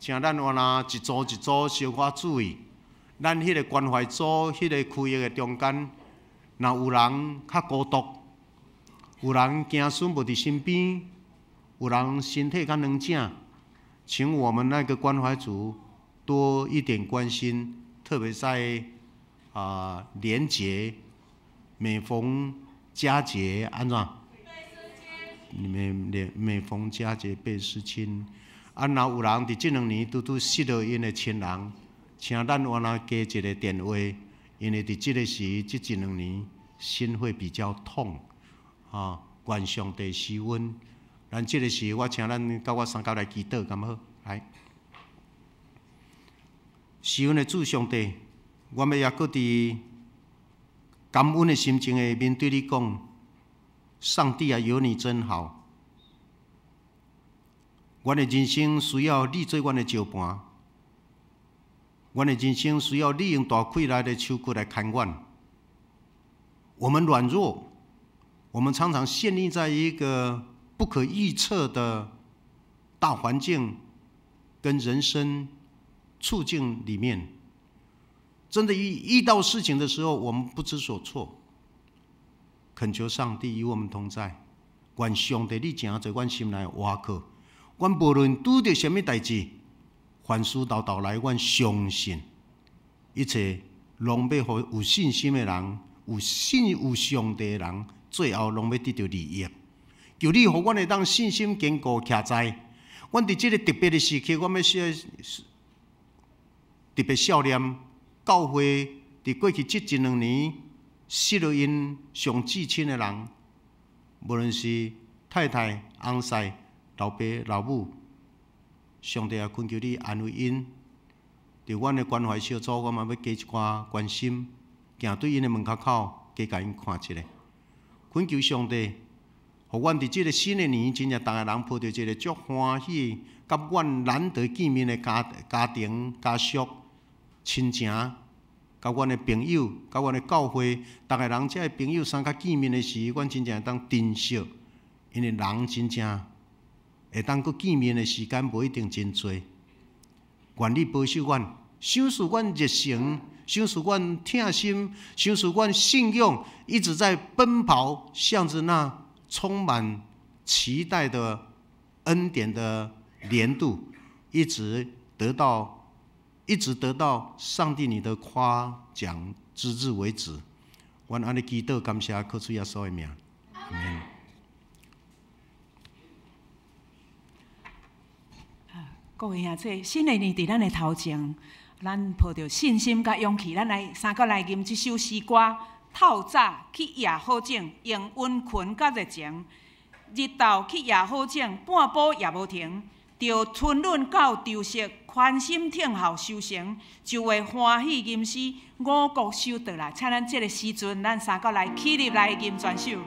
請咱原來一組一組小可注意，咱彼个關懷組彼个區域的中間，若有人較孤獨，有人子孫無佇身邊，有人身體較軟正，請我們那個關懷組多一點關心，特別在啊年節，每逢佳節按怎？每逢佳節倍思親，啊，若有人佇這兩年拄拄失落𪜶的親人，請咱原來加一个電話，因為佇這个時，這一兩年心會比較痛，啊，願上帝施恩。咱這个時，我請咱佮我相仝來祈禱，敢好？來，施恩的主上帝，我欲猶閣佇感恩的心情下面對你講。上帝啊，有你真好。阮的人生需要你做阮的石盤，阮的人生需要你用大氣力的手骨來牽阮。我們軟弱，我們常常陷溺在一個不可預測的大環境跟人生處境裡面。真的遇到事情的時候，我們不知所措。懇求上帝與我們同在，願上帝你成做阮心內的倚靠。阮無論拄著啥物代誌，凡事沓沓來，阮相信一切攏欲予有信心的人，有信有上帝的人，最後攏欲得著利益。求你予阮會當信心堅固徛在。阮佇這个特別的時刻，阮欲特別孝念教會佇過去這一兩年失落𪜶上至親的人，無論是太太、翁婿、老爸、老母，上帝啊，懇求你安慰𪜶。佇阮的關懷小組，我嘛欲加一寡關心，行對𪜶的門跤口，加共𪜶看一下。懇求上帝，予阮佇這个新的年，真正逐个人抱著一个足歡喜，佮阮難得見面的家庭、家屬、親情，佮阮的朋友、佮阮的教會，逐个人這个朋友相佮見面的時，阮真正會當珍惜，因為人真正會當閣見面的時間無一定真濟。願你保守阮，賞賜阮熱誠，賞賜阮疼心，賞賜阮信仰，一直在奔跑，向著那充滿期待的恩典的年度，一直得到，一直得到上帝你的誇獎之日為止。阮按呢祈禱感謝，靠主耶穌的名，阿們。各位兄弟，新的一年佇咱的頭前，咱抱著信心佮勇氣，咱來相佮來吟這首詩歌。透早去野好種，用殷勤佮熱情；日晝去野好種，半晡也無停。著春吮到秋熟，寬心等候收成，就會歡喜吟詩，五穀收倒來。請咱這个時陣，咱相佮來起立來吟全首。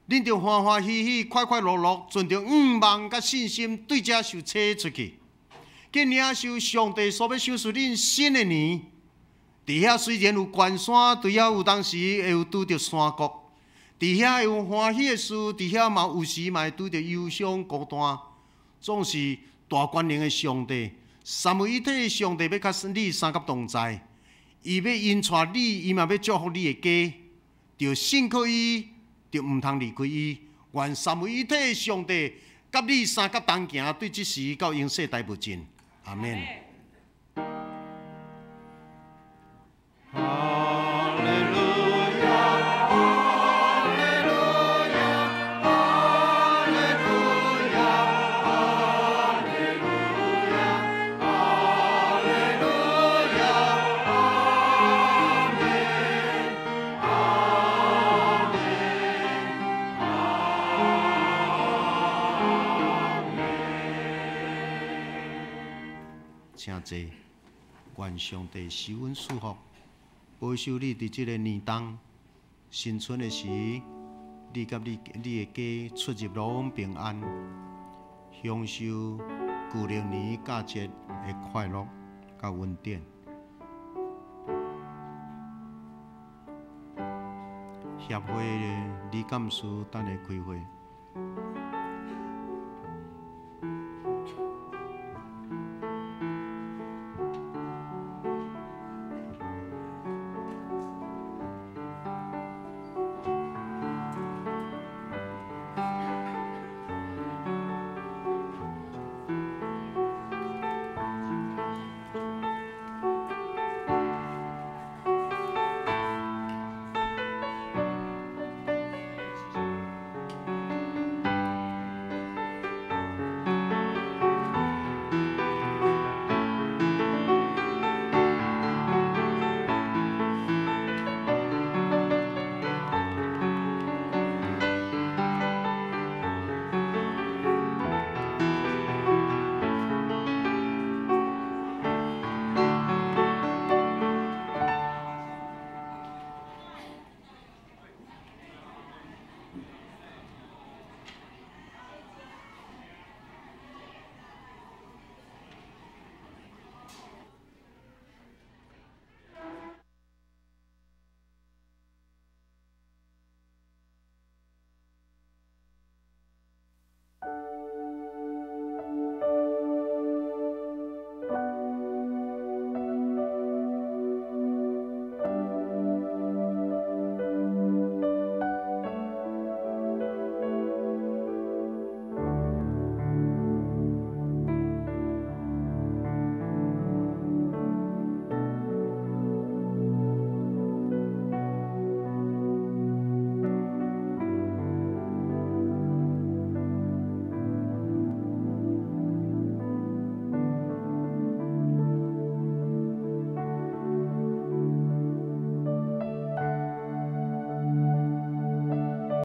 恁著歡歡喜喜、快快樂樂，存著向望佮信心，對這受差出去，去領受上帝所欲賞賜恁新的年。佇遐雖然有關山，佇遐有當時會有拄著山谷，佇遐會有歡喜的事，佇遐嘛有時嘛會拄著憂傷孤單。總是大權能的上帝，三位一體的上帝欲佮你相佮同在，伊欲引帶你，伊嘛欲祝福你的家，著信靠伊。就毋通離開伊，願三位一體的上帝佮你相佮同行，對這時到永世代無盡。阿們。哈利路亞，哈利路亞，哈利路亞，哈利路亞，哈利路亞，阿們，阿們。請坐，願上帝賜阮賜福，保守你佇這个年冬新春的時，你佮你的家出入攏平安，享受舊曆年佳節的快樂佮恩典。協會的李幹事等下開會。